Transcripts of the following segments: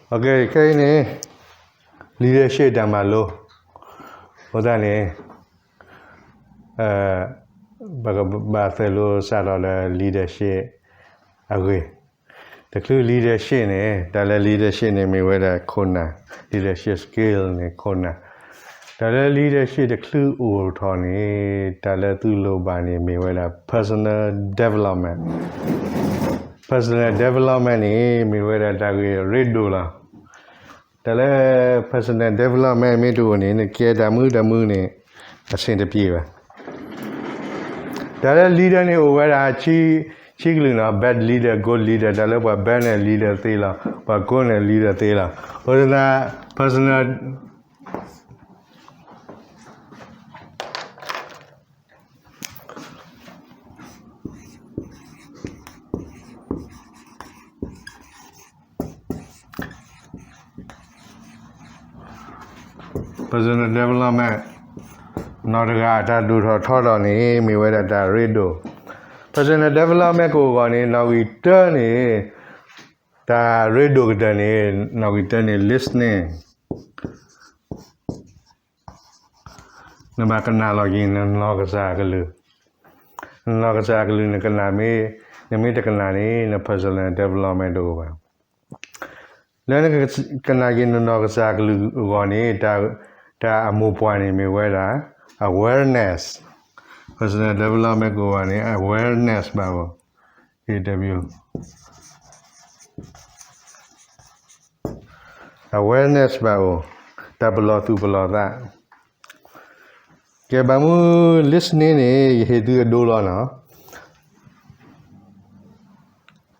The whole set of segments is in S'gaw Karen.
ခဲအံၤန့ၣ် leadership တၢ်မၤလိ, အဃိသတးန့ၣ် ပကဘၣ်သ့ၣ်လီၤစးထီၣ်လၢ leadership အဂ့ၢ်, တချုး leadership န့ၣ် တၢ်လၢ leadership န့ၣ် မ့ၢ်ဝဲဒၣ်ခိၣ်နၢ်, leadership skill န့ၣ် ခိၣ်နၢ်, တၢ်လၢ leadership တချုးအိၣ်ထီၣ်န့ၣ် တၢ်လၢသုလိၣ်ဘၣ်န့ၣ် မ့ၢ်ဝဲဒၣ် personal development. Personal development န့ၣ် မ့ၢ်ဝဲဒၣ်တၢ်ဂ့ၢ်ရ့ဒိၣ်လီၤ. တၢ်လၢ personal development မ့ၢ်တအိၣ်န့ၣ် နကဲတၢ်မနုၤတၢ်မနုၤန့ၣ် အဆင်တပြေဘၣ်. တၢ်လၢ leader န့ၣ်အိၣ်ဝဲဒၣ် ဆံကလုာ်နီၤ, bad leader, good leader, တၢ်လၢပှၤ bad န့ၣ် leader သ့လီၤ, ပှၤ good န့ၣ် leader သ့လီၤ. အဃိသတး personal personal development နီၢ်တဂၤအတၢ်ဒိၣ်ထီၣ်ထီထီၣ်န့ၣ် မ့ၢ်ဝဲဒၣ်တၢ်ရ့ဒိၣ်. personal development ကအိၣ်အဂီၢ်န့ၣ် နီၣ်ဂံၢ်တၢန့ၣ် တၢ်ရ့ဒိၣ်ကတၢၢ်န့ၣ် နီၣ်ဂံၢ်တၢန့ၣ် listening. နဘၣ်ကနၣ်လီၤက့ၤနနီၢ်ကစၢ်အကလုၢ်, နနီၢ်ကစၢ်အကလုၢ် နကနၣ်မ့ၢ်, နမ့ၢ်တကနၣ်န့ၣ် န personal development တအိၣ်ဘၣ်. လၢနကနၣ်က့ၤနနီၢ်ကစၢ်အကလုၢ်အဂီၢ်န့ၣ် တၢ်အမိၢ်ပှၢ်န့ၣ်မ့ၢ်ဝဲဒၣ် awareness. personal development ကအိၣ်ဘၣ်န့ၣ် awareness ဘၣ်အိၣ်, awareness ဘၣ်အိၣ်, တၢ်ပလီၢ်သူၣ်ပလီၢ်သး. ကဲဘၣ်မနုၤ listening န့ၣ် ယဟ့ၣ်သုအဒိလီၤနီၤ.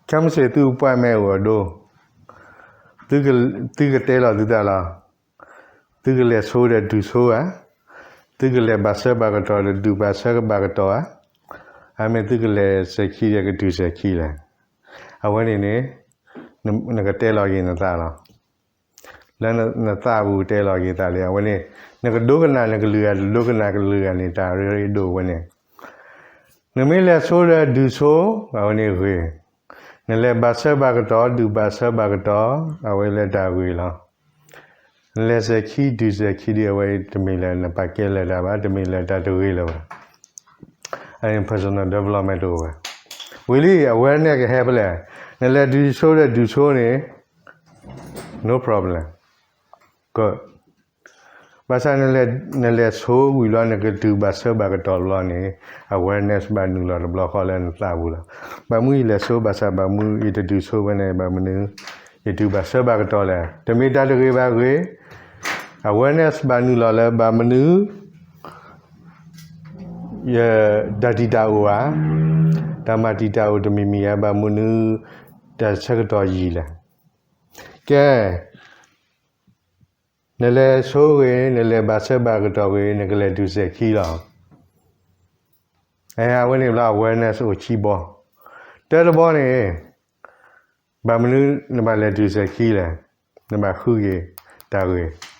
ခဲမုၢ်ဆ့ၣ်သုပှၢ်မဲာ်အိၣ်အဒိ, သုကတဲလီၤသုသးလီၤ. သုကလဲၤဆိဒီးဒုးဆိဧါ, သုကလဲၤဘၣ်ဆၢဘၣ်ကတီၢ်ဒီးဒုးဘၣ်ဆၢဘၣ်ကတီၢ်ဧါ, အမ့ၢ်သုကလဲၤစဲၤခံဒီးကဒုးစဲၤခံလဲၣ်. အဝဲန့ၣ်န့ၣ် နကတဲလီၤက့ၤနသးလီၤ. လၢနသးပူၤတဲလီၤက့ၤသးလံ အဝဲန့ၣ် နကဒိကနၣ်နကလုၢ်ဂၤ တဒိကနၣ်ကလုၢ်ဂၤန့ၣ် တၢ်ရ့ဒိၣ်ဝဲန့ၣ်. နမ့ၢ်လဲၤဆိဒီးဒုးဆိ အဝဲန့ၣ်ဂ့ၤ, နလဲၤဘၣ်ဆၢဘၣ်ကတီၢ် ဒုးဘၣ်ဆၢဘၣ်ကတီၢ် အဝဲလၢတၢ်ဂ့ၤလီၤ. နလဲၤစဲၤခံဒုးစဲၤခံဒုး အဝဲတမ့ၢ်လၢနပာ်ကဲလၢၤတၢ်ဘၣ်, တမ့ၢ်လၢတၢ်တဂ့ၤလၢၤဘၣ်. အန့ၣ် personal development တအိၣ်ဘၣ်. ဝံၤလံ awareness ကဟဲဖဲလဲၣ်, နလဲၤဒုးဆိဒီးဒုးဆိန့ၣ် no problem, good. ဘၣ်ဆၣ် နလဲၤဆိဝံၤလီၤ နကဒုးဘၣ်ဆၢဘၣ်ကတီၢ်ဘျီန့ၣ် awareness ဘၣ်နုာ်လီၤတဘျီဃီလၢနသးပူၤလီၤ. ဘၣ်မနုၤယလဲၤဆိ ဘၣ်ဆၣ်ဘၣ်မနုၤယတဒုးဆိဝဲန့ၣ် ဘၣ်မနုၤ ယဒုးဘၣ်ဆၢဘၣ်ကတီၢ်လဲၣ်. တမ့ၢ်တၢ်တဂ့ၤဘၣ်ဂ့ၤ, awareness ဘၣ်နုာ်လီၤလၢ ဘၣ်မနုၤ ယတၢ်တံာ်တာ်အိၣ်ဧါ, တၢ်မၤတံာ်တာ်အိၣ်တမံၤမံၤဧါ, ဘၣ်မနုၤ တၢ်ဆၢကတီၢ်ယံာ်လဲၣ်. ကဲ နလဲၤဆိဂ့ၤ, နလဲၤဘၣ်ဆၢဘၣ်ကတီၢ်ဂ့ၤ, နကလဲၤဒုးစဲၤခံလီၤ. အဝဲန့ၣ်ဘျီ awareness အိၣ်ခံဘီ. တၢတဘီန့ၣ် ဘၣ်မနုၤနဘၣ်လဲၤဒုးစဲၤခံလဲၣ်, နဘၣ်ဃုက့ၤတၢ်ဂ့ၤ.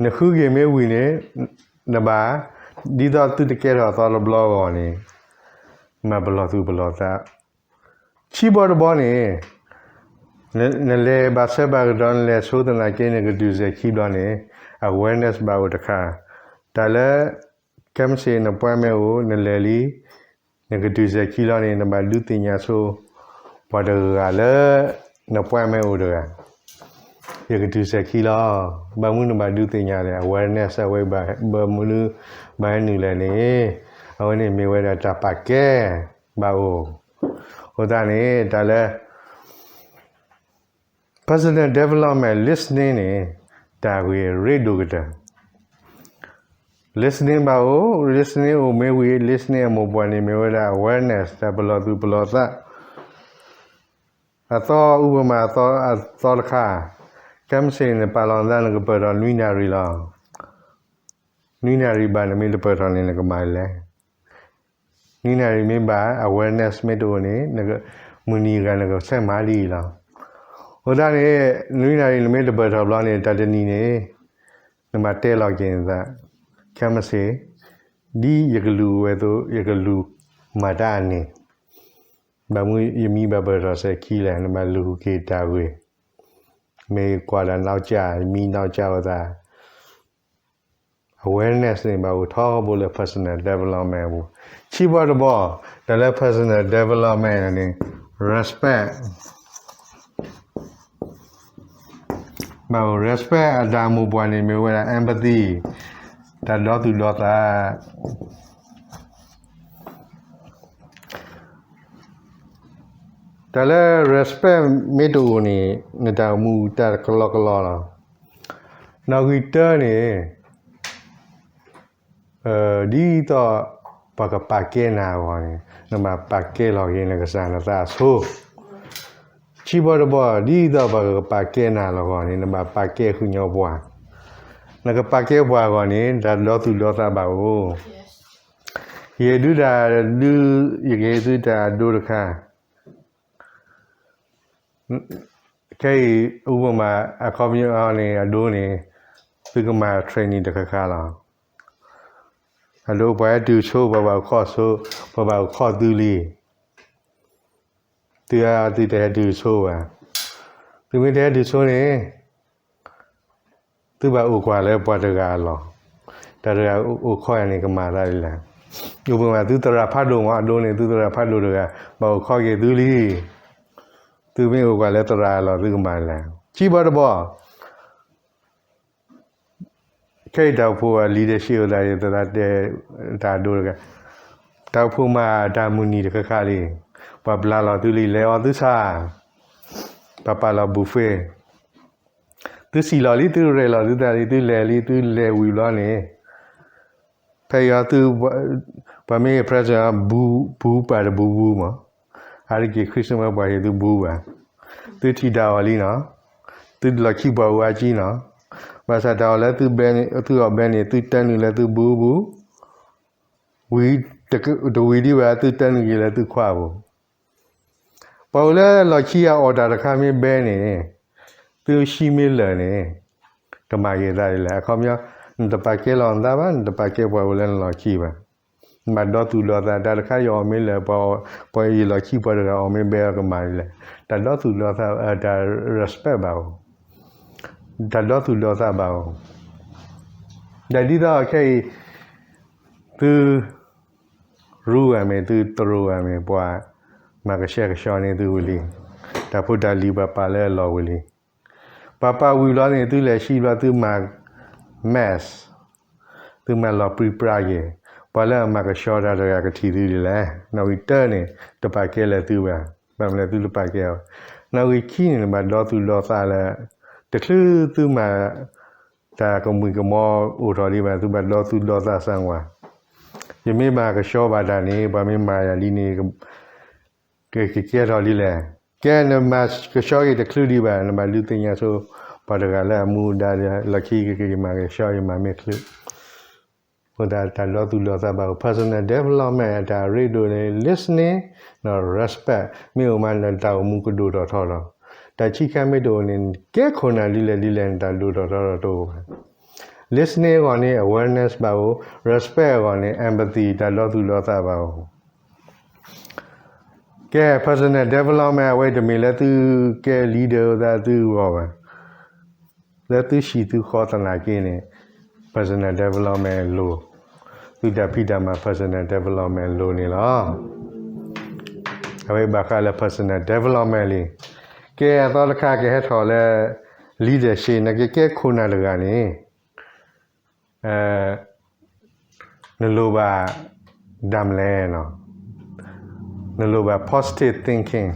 နဃုက့ၤမ့ၢ်ဝံၤန့ၣ် နဘၣ် ဒ်သိးသုတကဲထီၣ်သီတဘျီအဂီၢ်န့ၣ် မၤပလီၢ်သူၣ်ပလီၢ်သး. ခံဘီတဘီန့ၣ် နလဲၤဘၣ်ဆၢဘၣ်ကတီၢ် နလဲၤဆိသနာ်က့ နကဒုးစဲၤခံဘျီန့ၣ် awareness ဘၣ်အိၣ်တခါ. တၢ်လၢ ခဲမုၢ်ဆ့ၣ်နပှၢ်မဲာ်အိၣ် နလဲၤလံ နကဒုးစဲၤခံလီၤန့ၣ် နဘၣ်ဒုးသ့ၣ်ညါဆိ ပှၤတဂၤလၢ နပှၢ်မဲာ်အိၣ်တဂၤ ယကဒုးစဲၤခံလီၤ. ဘၣ်မနုၤနဘၣ်ဒုးသ့ၣ်ညါလဲၣ်, awareness အဝဲဘၣ်မနုၤ ဘၣ်ဟဲနုာ်လဲၣ်န့ၣ် အဝဲန့ၣ်မ့ၢ်ဝဲဒၣ်တၢ်ပာ်ကဲဘၣ်အိၣ်. အဃိသတးန့ၣ် တၢ်လၢ personal development listening န့ၣ် တၢ်ဂ့ၢ်ရ့ဒိၣ်ကတၢၢ်. listening ဘၣ်အိၣ်, listening အိၣ်မ့ၢ်ဝံၤ listening အမိၢ်ပှၢ်န့ၣ်မ့ၢ်ဝဲဒၣ် awareness တၢ်ပလီၢ်သူၣ်ပလီၢ်သး. အသီ ဥပမာအသီတခါ, ခဲမုၢ်ဆ့ၣ်နပာ်လီၤနသး နကပၢၢ်ထီၣ်နွံနၣ်ရံၣ်လီၤ. နွံနၣ်ရံၣ်ဘၣ် နမ့ၢ်တပၢၢ်ထီၣ်န့ၣ် နကမၤလဲၣ်. နွံနၣ်ရံၣ်မ့ၢ်ဘၣ် awareness မ့ၢ်တအိၣ်န့ၣ် မုၢ်နံၤဂၤနကဆဲးမၤဒ်အံၤလီၤ. အဃိသတးန့ၣ် နွံနၣ်ရံၣ်နမ့ၢ်တပၢၢ်ထီၣ်ဘျီန့ၣ် တၢ်တနံၤန့ၣ် နဘၣ်တဲလီၤက့ၤနသး, ခဲမုၢ်ဆ့ၣ် ဒ်ယကလူၤဝဲအသိး ယကလူၤမၤတၢ်အန့ၣ် ဘၣ်မနုၤယမ့ၢ်ဘၣ်ပၢၢ်ထီၣ်စဲၤခံလဲၣ်, နဘၣ်လူၤက့ၤတၢ်ဂ့ၢ်. မ့ၢ်ကွၢ်တၢ်နီၢ်ကၠၢ် မံနီၢ်ကၠၢ်ဝဲသး awareness န့ၣ် ဘၣ်အိၣ်ထီဘိလၢ personal development အပူၤ. ခံဘီတဘီ, တၢ်လၢ personal development န့ၣ် respect ဘၣ်အိၣ် respect အတၢ်မိၢ်ပှၢ်န့ၣ် မ့ၢ်ဝဲဒၣ် empathy တၢ်ဒီသူၣ်ဒီသး တၢ်လၢ respect မ့ၢ်တအိၣ်န့ၣ် နတၢ်အိၣ်မူတၢ်ကလီကလီလီၤ. နီၣ်ဂံၢ်တၢန့ၣ် ဒ်သိးပှၤကပာ်ကဲနၤအဂီၢ်န့ၣ် နဘၣ်ပာ်ကဲလီၤက့ၤနကစၢ်နသးအဆိ. ခံဘီတဘီ ဒ်သိးပှၤကပာ်ကဲနၤလီၤအဂီၢ်န့ၣ် နဘၣ်ပာ်ကဲဃုာ်ညီပှၤ, နကပာ်ကဲပှၤအဂီၢ်န့ၣ် တၢ်ဒီသူၣ်ဒီသးဘၣ်အိၣ်. ယဒုးတၢ်ဒုး ယကဟ့ၣ်သုတၢ်အဒိတခါ ခဲအံၤ ဥပမာ အခီပညီန့ၣ် အဒိန့ၣ် သုကမၤ training တခါခါလီၤ. အဒိ ပှၤဟဲတုၤဆိ ပှၤဘၣ်အိၣ်ခိးဆိ ပှၤဘၣ်အိၣ်ခိးသုလံ. သုသုတဟဲတုၤဆိဘၣ်. သုမ့ၢ်တဟဲတုၤဆိန့ၣ် သုဘၣ်အိၣ်ကွၢ်လၢပှၤတဂၤအလီၢ်, တၢ်တဂၤအိၣ်ခိးယၤန့ၣ် ကမၤသးဒ်လဲၣ်. ဥပမာ သုသရၣ်ဖးဒိၣ်မး အဒိန့ၣ် သုသရၣ်ဖးဒိၣ်တဂၤ ဘၣ်အိၣ်ခိးက့ၤသုလံ. သုမ့ၢ်အိၣ်ကွၢ်လၢသရၣ်အလီၢ် သုကမၤဒ်လဲၣ်. ခံဘီတဘီ ခဲအံၤတၢ်အိၣ်ဖှိၣ် leadership အသး ယသရၣ်တဲ တၢ်အဒိတဂၤ, တၢ်အိၣ်ဖှိၣ်မၤတၢ်မုၢ်နံၤတခါခါလံ. ပှၤဘျါလီၤသုလံ လဲၤအီသုဆၣ်, ပှၤပာ်လီၤဘူးဖဲ, သုစံၣ်လီၤလံ သုရဲၣ်လီၤသုသးလံ သုလဲၤလံ သုလဲၤဝံၤဘျီန့ၣ် ဖဲအံၤ ပှၤမ့ၢ် present ဘူးပှၤတဘူးဘူးမး, အါတက့ၢ် Christmas ပှၤဟ့ၣ်သုဘူးဘၣ်, သုထံၣ်ဒၣ်အီၤလံနီၤ, သုလီၢ်ခံပှၤအိၣ်အါကံနီၤ, ဘၣ်ဆၣ်တၢ်အီၣ်လၢသုအီၣ်ဘဲန့ၣ် သုတၢနုာ်လၢသုဘူးဘူး, ဝံၤ တဝံၤဒံးဘၣ် သုတၢနုာ်က့ၤလၢသုခွါပူၤ ပှၤအိၣ်လၢလီၢ်ခံအအီၣ်တၢ်တခါမ့ၢ်ဘဲန့ၣ်, သုဟံးမ့ၢ်လၢာ်န့ၣ်, ကမၤက့ၤသးဒ်လဲၣ်. အခီပညီ နတပာ်ကဲလီၤနသးဘၣ်, နတပာ်ကဲပှၤအိၣ်လၢနလီၢ်ခံဘၣ်. နဘၣ်ဒီသူၣ်ဒီသး တၢ်တခါယအီၣ်မ့ၢ်လၢာ်, ပှၤယလီၢ်ခံပှၤတဂၤအီၣ်မ့ၢ်ဘဲအီၤကမၤဒ်လဲၣ်. တၢ်ဒီသူၣ်ဒီသး တၢ် respect ဘၣ်အိၣ်, တၢ်ဒီသူၣ်ဒီသးဘၣ်အိၣ်. ဒီးဒ်သိးခဲအံၤ သု ရူဂၤမ့ၢ် သုတရူဂၤမ့ၢ် ပှၤမၤကဆှဲကဆှီန့ၢ်သုဝံၤလံ, တၢ်ဖိတၢ်လံၤပှၤပာ်လၢအလီၢ်ဝံၤလံ. ပှၤပာ်ဝံၤဘျီန့ၣ် သုလဲၤဆံဘျီ သုမၤ mask, သုမၤလီၤပြံပြါက့ၤ, ပှၤလၢအမၤကဆှီတၢ်တဂၤကထံၣ်သုဒ်လဲၣ်. နီၣ်ဂံၢ်တၢန့ၣ် တပာ်ကဲလၢာ်သုဘၣ်, ဘၣ်မနုၤသုတပာ်ကဲအီၤ. နီၣ်ဂံၢ်ခံန့ၣ် နဘၣ်ဒီသူၣ်ဒီသးလၢ တချုးသုမၤ တၢ်ကမှံၤကမီၤအိၣ်ထီၣ်ဒံးဘၣ် သုဘၣ်ဒီသူၣ်ဒီသးစၢ်ဝဲ. ယမ့ၢ်မၤကဆှီဘၣ်တၢ်န့ၣ် ပှၤမ့ၢ်မၤယၤဒ်န့ၣ် ကကဲထီၣ်ဒ်လဲၣ်. ကဲနမၤကဆှီက့ၤတချုးဒံးဘၣ် နဘၣ်ဒုးသ့ၣ်ညါဆိ ပှၤတဂၤလၢအမူဒါဒီး လီၢ်ခံက့ၤမၤကဆှီ ယမၤမ့ၢ်ချုး အဃိသတး တၢ်ဒီသူၣ်ဒီသးဘၣ်အိၣ် personal development အတၢ်အရ့ဒိၣ်န့ၣ် listening ဒီး respect မ့ၢ်အိၣ်မး နတၢ်အိၣ်မူကဒိၣ်ထီၣ်ထီလီၤ. တၢ်ခံခါမ့ၢ်တအိၣ်န့ၣ် ကဲခိၣ်နၢ်ဒ်လဲၣ်ဒ်လဲၣ် နတၢ်ဒိၣ်ထီၣ်ထီထီၣ်တအိၣ်ဘၣ်. listening အဂီၢ်န့ၣ် awareness ဘၣ်အိၣ်, respect အဂီၢ်န့ၣ် empathy တၢ်ဒီသူၣ်ဒီသးဘၣ်အိၣ်. ကဲ personal development အဝဲတမ့ၢ်လၢသုကဲ leader သးသုဂီၢ်ဘၣ်. လၢသုဟံၣ်သုဃီသနာ်က့န့ၣ် personal development လိၤ, သုတၢ်ဖံးတၢ်မၤ personal development လိၤန့ၣ်လီၤ. အဝဲဘၣ်ဃးလၢ personal development လံ. ကဲအသီတခါကဟဲထီၣ်လၢ leadership နကကဲခိၣ်နၢ်တဂၤန့ၣ် နလိၣ်ဘၣ် ဒၣ်မလဲၣ်နီၤ, နလိၣ်ဘၣ် positive thinking,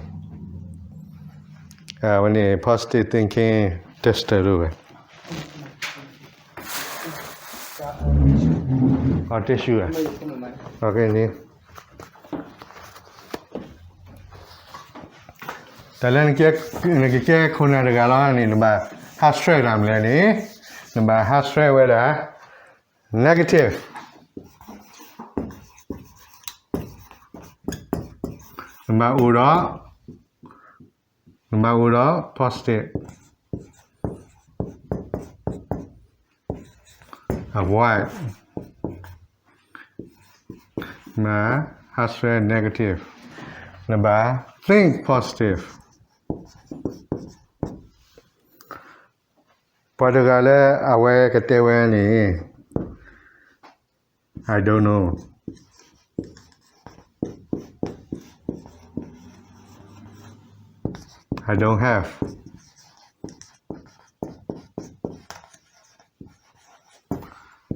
အဝဲန့ၣ် positive thinking test တဝဲ အတၢ်ဆူၣ်, တၢ်လၢ နကကဲခိၣ်နၢ်တဂၤလီၤန့ၣ် နဘၣ် ဟးဆှဲးတၢ်မလဲၣ်န့ၣ်, နဘၣ်ဟးဆှဲးဝဲဒၣ် negative, နဘၣ်အိၣ်ဒီး နဘၣ်အိၣ်ဒီး positive, avoid, မ့ၢ်ဟးဆှဲး negative, နဘၣ် think positive. ပှၤတဂၤလၢအဝဲကတဲဝဲန့ၣ် I don't know. I don't have.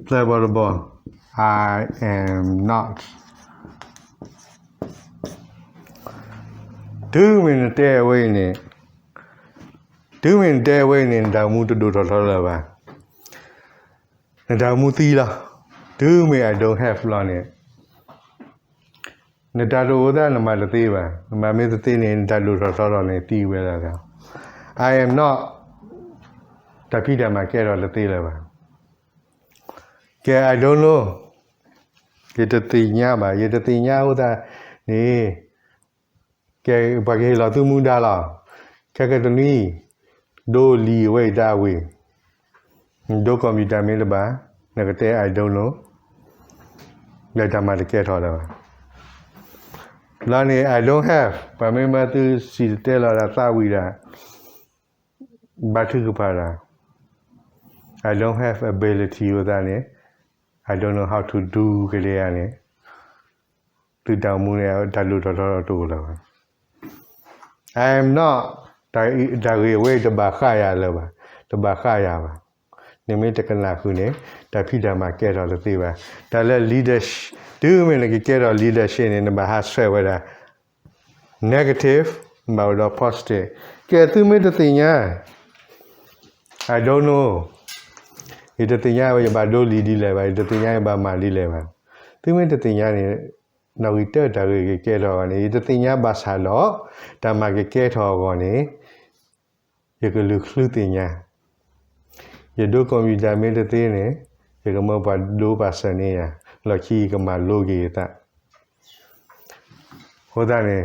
သၢဘီတဘီ, I am not. တုၤမ့ၢ်နတဲအဝဲအံၤန့ၣ်, တုၤမ့ၢ်နတဲအဝဲအံၤန့ၣ် နတၢ်အိၣ်မူတဒိၣ်ထီၣ်ထီထီၣ်လၢၤဘၣ်. နတၢ်အိၣ်မူသံလီၤ. တုၤမ့ၢ် I don't have လီၤန့ၣ် နတၢ်တအိၣ်သးနမၤတသ့ဘၣ်. နမၤမ့ၢ်တသ့န့ၣ် နတၢ်ဒိၣ်ထီၣ်ထီထီၣ်န့ၣ် သံဝဲဒၣ်လီၤ. I am not, တၢ်ဖံးတၢ်မၤကဲထီၣ်တသ့လၢၤဘၣ်. ကဲ I don't know, ယတသ့ၣ်ညါဘၣ်, ယတသ့ၣ်ညါအဃိသတးန့ၣ် ကဲ ပှၤကဟ့ၣ်လီၤသုမူဒါလီၤ. ခဲကတနွံ ဒိလံာ်အဝဲအံၤတၢ်ဝ့ၢ်, နဒိ computer မ့ၢ်တဘၣ်, နကတဲ I don't know, လၢတၢ်မၤတကဲထီၣ်လၢၤဘၣ်. လီၤန့ၣ် I don't have, ပှၤမ့ၢ်မၢသုစံၣ်တဲၤတဲလီၤတၢ်သးဝံၣ်ဒၣ် ဘါထုကဖၣ်တၢ်, I don't have ability အဃိသတးန့ၣ် I don't know how to do ကလံၤဧါန့ၣ် သုတၢ်အိၣ်မူန့ၣ် တၢ်ဒိၣ်ထီၣ်ထီထီၣ်တအိၣ်လၢၤဘၣ်. I am not, တၢ်ဂ့ၢ်အဝဲအံၤတဘၣ်ဃးယၤလၢၤဘၣ်, တဘၣ်ဃးယၤဘၣ်. နမ့ၢ်တကနၣ်ဃုာ်န့ၣ် တၢ်ဖံးတၢ်မၤကဲထီၣ်တသ့ဘၣ်. တၢ်လၢ leadership, တုၤမ့ၢ်နကကဲထီၣ် leadership န့ၣ် နဘၣ်ဟးဆှဲးဝဲဒၣ် negative, နဘၣ်အိၣ်ဒီး positive. ကဲသုမ့ၢ်တသ့ၣ်ညါ I don't know, ယတသ့ၣ်ညါဝဲယဘၣ်ဒိလံာ်ဒ်လဲၣ်ဘၣ်, ယတသ့ၣ်ညါယဘၣ်မၤဒ်လဲၣ်ဘၣ်. သုမ့ၢ်တသ့ၣ်ညါန့ၣ် နီၣ်ဂံၢ်တၢတၢ်ဂ့ၢ်ကကဲထီၣ်အဂီၢ်န့ၣ် ယတသ့ၣ်ညါဘၣ်ဆၣ်ဒီး တၢ်မၤကကဲထီၣ်အဂီၢ်န့ၣ် ယကလုၢ်ချုသ့ၣ်ညါ. ယဒိ computer မ့ၢ်တသ့န့ၣ် ယကမၢပှၤဒိပာ်စၢၤန့ၢ်ယၤ, လီၢ်ခံယကမၤလိက့ၤယသး အဃိသတးန့ၣ်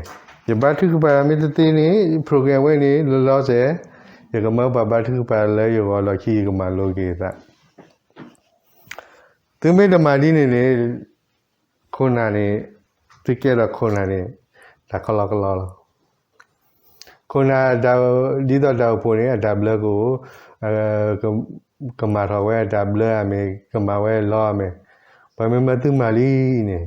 ယဘါထုကဖၣ်မ့ၢ်တသ့န့ၣ် program ဝဲန့ၣ် လီၤလီၤဆဲး ယကမၢပှၤဘါထုကဖၣ်လၢယဂီၢ် လီၢ်ခံယကမၤလိက့ၤယသး. သုမ့ၢ်တမၤဒ်န့ၣ်န့ၣ် ခိၣ်နၢ်န့ၣ် သုကဲထီၣ်ခိၣ်နၢ်န့ၣ် တၢ်ကလီကလီလီၤ. ခိၣ်နၢ် ဒ်သိးတၢ်အိၣ်ဖှိၣ်န့ၣ် အတၢ်ဘျၢကအိၣ်, ကမၤထီၣ်ဝဲအတၢ်ဘျၢအမ့ၢ် ကမၤဝဲလီအမ့ၢ်, ပှၤမ့ၢ်မၢသုမၤလံန့ၣ်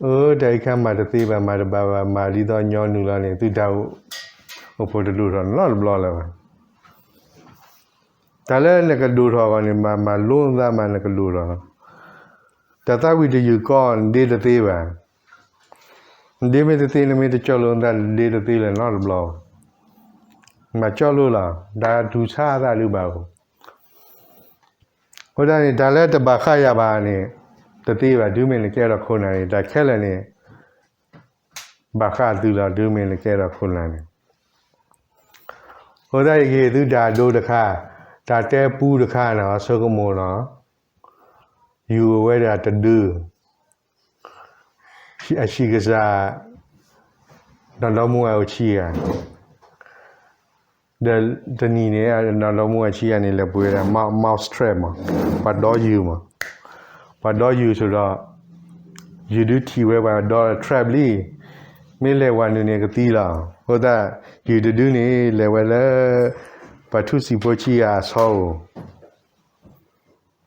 အၢ တၢ်အံၤခါမၤတသ့ဘၣ် မၤတဘၣ်ဘၣ် မၤဒ်သိးညီနုၢ်လီၤန့ၣ် သုတၢ်အိၣ်ဖှိၣ်တဒိၣ်ထီၣ်နီတဘျီလၢၤဘၣ်. တၢ်လၢနကဒိၣ်ထီၣ်အဂီၢ်န့ၣ် မၤလိနသးမးနကဒိၣ်ထီၣ်, တၢ်သးဝံၣ်တယုၢ်ကီ နဒ့တသ့ဘၣ်. နဒ့မ့ၢ်တသ့ နမ့ၢ်တကၠီလိာ်နသး နဒ့တသ့လၢၤနီတဘျီဘၣ်. မၤကၠီလိာ်လီၤ တၢ်တူၢ်ဆါအသးဒုးဘၣ်အဃိ အဃိသတးန့ၣ် တၢ်လၢတဘၣ်ဃးယၤဘၣ်န့ၣ် တသ့ဘၣ် တုၤမ့ၢ်နကဲထီၣ်ခိၣ်နၢ်န့ၣ် တၢ်ခဲလၢာ်န့ၣ် ဘၣ်ဃးသုလီၤ တုၤမ့ၢ်နကဲထီၣ်ခိၣ်နၢ်န့ၣ်. အဃိသတး ယကဟ့ၣ်သုတၢ်ဒိတခါ, တၢ်တဲပူတခါန့ၣ် ဆိကမိၣ်နီၤ, ယူၤအိၣ်ဝဲဒၣ်တဒု, အဆံးကစၢ် နီၢ်ဒီမါဝၤအိၣ်ဆံဂၤ ဒီးတနံၤန့ၣ် နီၢ်ဒီမါဝၤဆံဂၤန့ၣ် လဲၤပှ့ၤဝဲဒၣ် mouse trap မး, ပှၤဒီယူၤမး, ပှၤဒီယူၤဆိဒီး ယူၤဒုထံၣ်ဝဲပှၤဒီ trap လံ, မ့ၢ်လဲၤဝၤနုာ်န့ၣ်ကသံလီၤ. အဃိသတး ယူၤတဒုန့ၣ် လဲၤဝဲလၢ ပှၤထူစံာ်ဖိဆံဂၤအဆီအိၣ်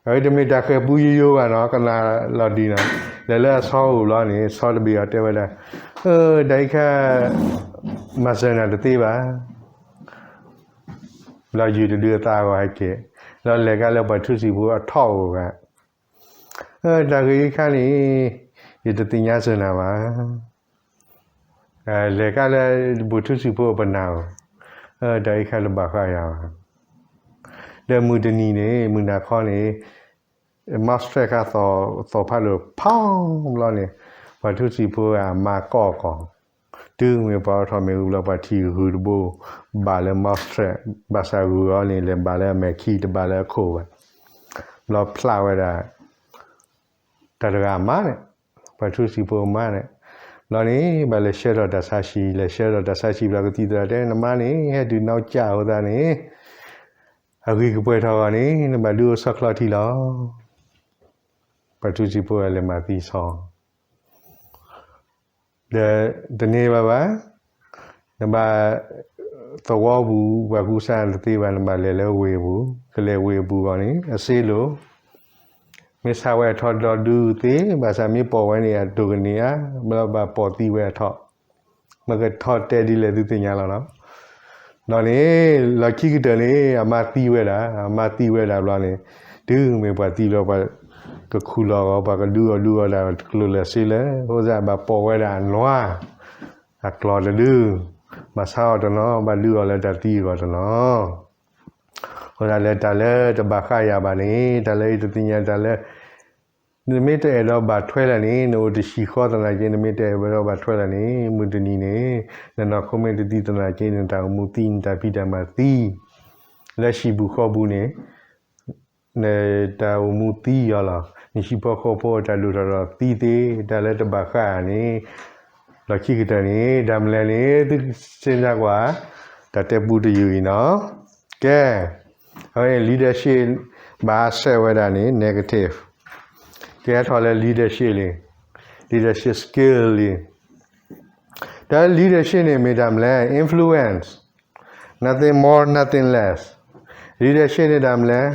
အဝဲတမ့ၢ်တၢ်ဃဲၤပူယိယိဘၣ်နီၤ, ကနၣ်လီၤဒ်နီၤ, လဲၤလၢအဆီအိၣ်ဘျီန့ၣ် ဆီတဘ့ၣ်အီၤတဲဝဲဒၣ်, အၢ တၢ်အံၤခါ မၤစၢၤနၤတသ့ဘၣ်. ဘျီယူၤတဒုအသးဂီၤဟဲက့ၤ, ဒီးလဲၤကဒါလၢပှၤထူစံာ်ဖိအထီၣ်အိၣ်ဂၤ, အၢ တၢ်ဂ့ၢ်အံၤခါန့ၣ် ယတသ့ၣ်ညါစၢၤနၤဘၣ်. လဲၤကဒါလၢပှၤထူစံာ်ဖိအပနၢ်အိၣ်, အၢ တၢ်အံၤခါတဘၣ်ဃးယၤဘၣ်. ဒီးမုၢ်တနံၤန့ၣ် မုၢ်နၤခီန့ၣ် mouse trap ခါ သီၣ်ဖးဒိၣ်ဖီဘျီန့ၣ် ပှၤထူစံာ်ဖိအမါကိးကီၢ်, တုၤမ့ၢ်ပှၤအိးထီၣ်မ့ၣ်အူဘျီ ပှၤထံၣ်ဂုၢ်တဘိ ဘၣ်လၢ mouse trap, ဘၣ်ဆၣ်ဂုၢ်အီၤန့ၣ် လဲၤဘၣ်လၢအမဲာ်ခံ တဘၣ်လၢအခိၣ်ဘၣ်. ဘျီဖျါဝဲဒၣ် တၢ်တဂၤအမါန့ၣ်, ပှၤထူစံာ်ဖိအမါန့ၣ်, ဘျီန့ၣ် ဘၣ်လဲၤဆှၢထီၣ်တၢ်ဆါဟံၣ်, လဲၤဆှၢထီၣ်တၢ်ဆါဟံၣ်ဘျီ ကသံၣ်သရၣ်တဲ နမါန့ၣ် ဟဲတုၤနီၢ်ကၠၢ်အဃိသတးန့ၣ် အဂံၢ်ကပှဲၤထီၣ်အဂီၢ်န့ၣ် နဘၣ်ဒုးအိၣ်ဆီၣ်ချီထံလီၤ. ပှၤထူစံာ်ဖိလဲၤမၤသံဆီ ဒီးတန့ၢ်ဘၣ်ဘၣ်, နဘၣ် သဝီပူၤ ပှၤကူစါတသ့ဘၣ် နဘၣ်လဲၤလၢဝ့ၢ်အပူၤ, ကလဲၤဝ့ၢ်အပူၤအဂီၢ်န့ၣ် အစ့လိၤ, မ့ၢ်ဆါဝဲအထီဒီဒူသ့, ဘၣ်ဆၣ်မ့ၢ်ပိာ်ဝဲန့ၣ်အဒိၣ်ကန့ၢ်ဧါ, ဘျီဘၣ်ပိာ်သံဝဲအထီ, မ့ၢ်ကထီတဲဒ်လဲၣ်သုသ့ၣ်ညါလီၤနီၤ. ဒီးန့ၣ် လီၢ်ခံကတၢၢ်န့ၣ် အမါသံဝဲဒၣ်, အမါသံဝဲဒၣ်ဘျီန့ၣ်, တုၤမ့ၢ်ပှၤသံဘျီ ပှၤကခူၣ်လီၤအီၤ ပှၤကဒုးအီၤဒုးအီၤဒၣ် တကျိၤလၢာ်စ့လၢ အဃိသတး ဘၣ်ပိာ်ဝဲဒၣ်အနွါ အကျီၢ်တဒု, ဘၣ်ဆါအီၤတနီၤ, ဘၣ်ဒုးအီၤလၢတၢ်သံအဂီၢ်တနီၤ. အဃိသတးလၢတၢ်လၢတဘၣ်ဃးယၤဘၣ်န့ၣ်, တၢ်လၢယတသ့ၣ်ညါတၢ်လၢ နမ့ၢ်တအဲၣ်ဒိးဘၣ်ထွဲလၢာ်န့ၣ်, နအိၣ်တဆံးဃီသနာ်က့ နမ့ၢ်တအဲၣ်ဒိးဘၣ်ထွဲလၢာ်န့ၣ်, မုၢ်တနံၤန့ၣ် နနီၢ်ခိမ့ၢ်တသံသနာ်က့ နတၢ်အိၣ်မူသံ, နတၢ်ဖံးတၢ်မၤသံ, လၢဟံၣ်ပူၤဃီပူၤန့ၣ် နတၢ်အိၣ်မူသံယီၤလီၤ. နဟံၣ်ဖိဃီဖိအတၢ်ဒိၣ်ထီၣ်ဒီးသံသ့, တၢ်လၢတဘၣ်ဃးန့ၣ်, လီၢ်ခံကတၢၢ်န့ၣ် တၢ်မနုၤလဲၣ်န့ၣ် သုစ့ၢ်ကီးကွၢ်, တၢ်တဲပူတယုၢ်အံၤနီၤ. ကဲ, အဝဲန့ၣ် leadership ဘၣ်ဆဲးဝဲဒၣ်န့ၣ် negative. ကဲထီၣ်လၢ leadership လံ, leadership skill လံ. တၢ် leadership န့ၣ်မ့ၢ်တၢ်မနုၤလဲၣ်, influence, nothing more, nothing less. Leadership န့ၣ်တၢ်မနုၤလဲၣ်,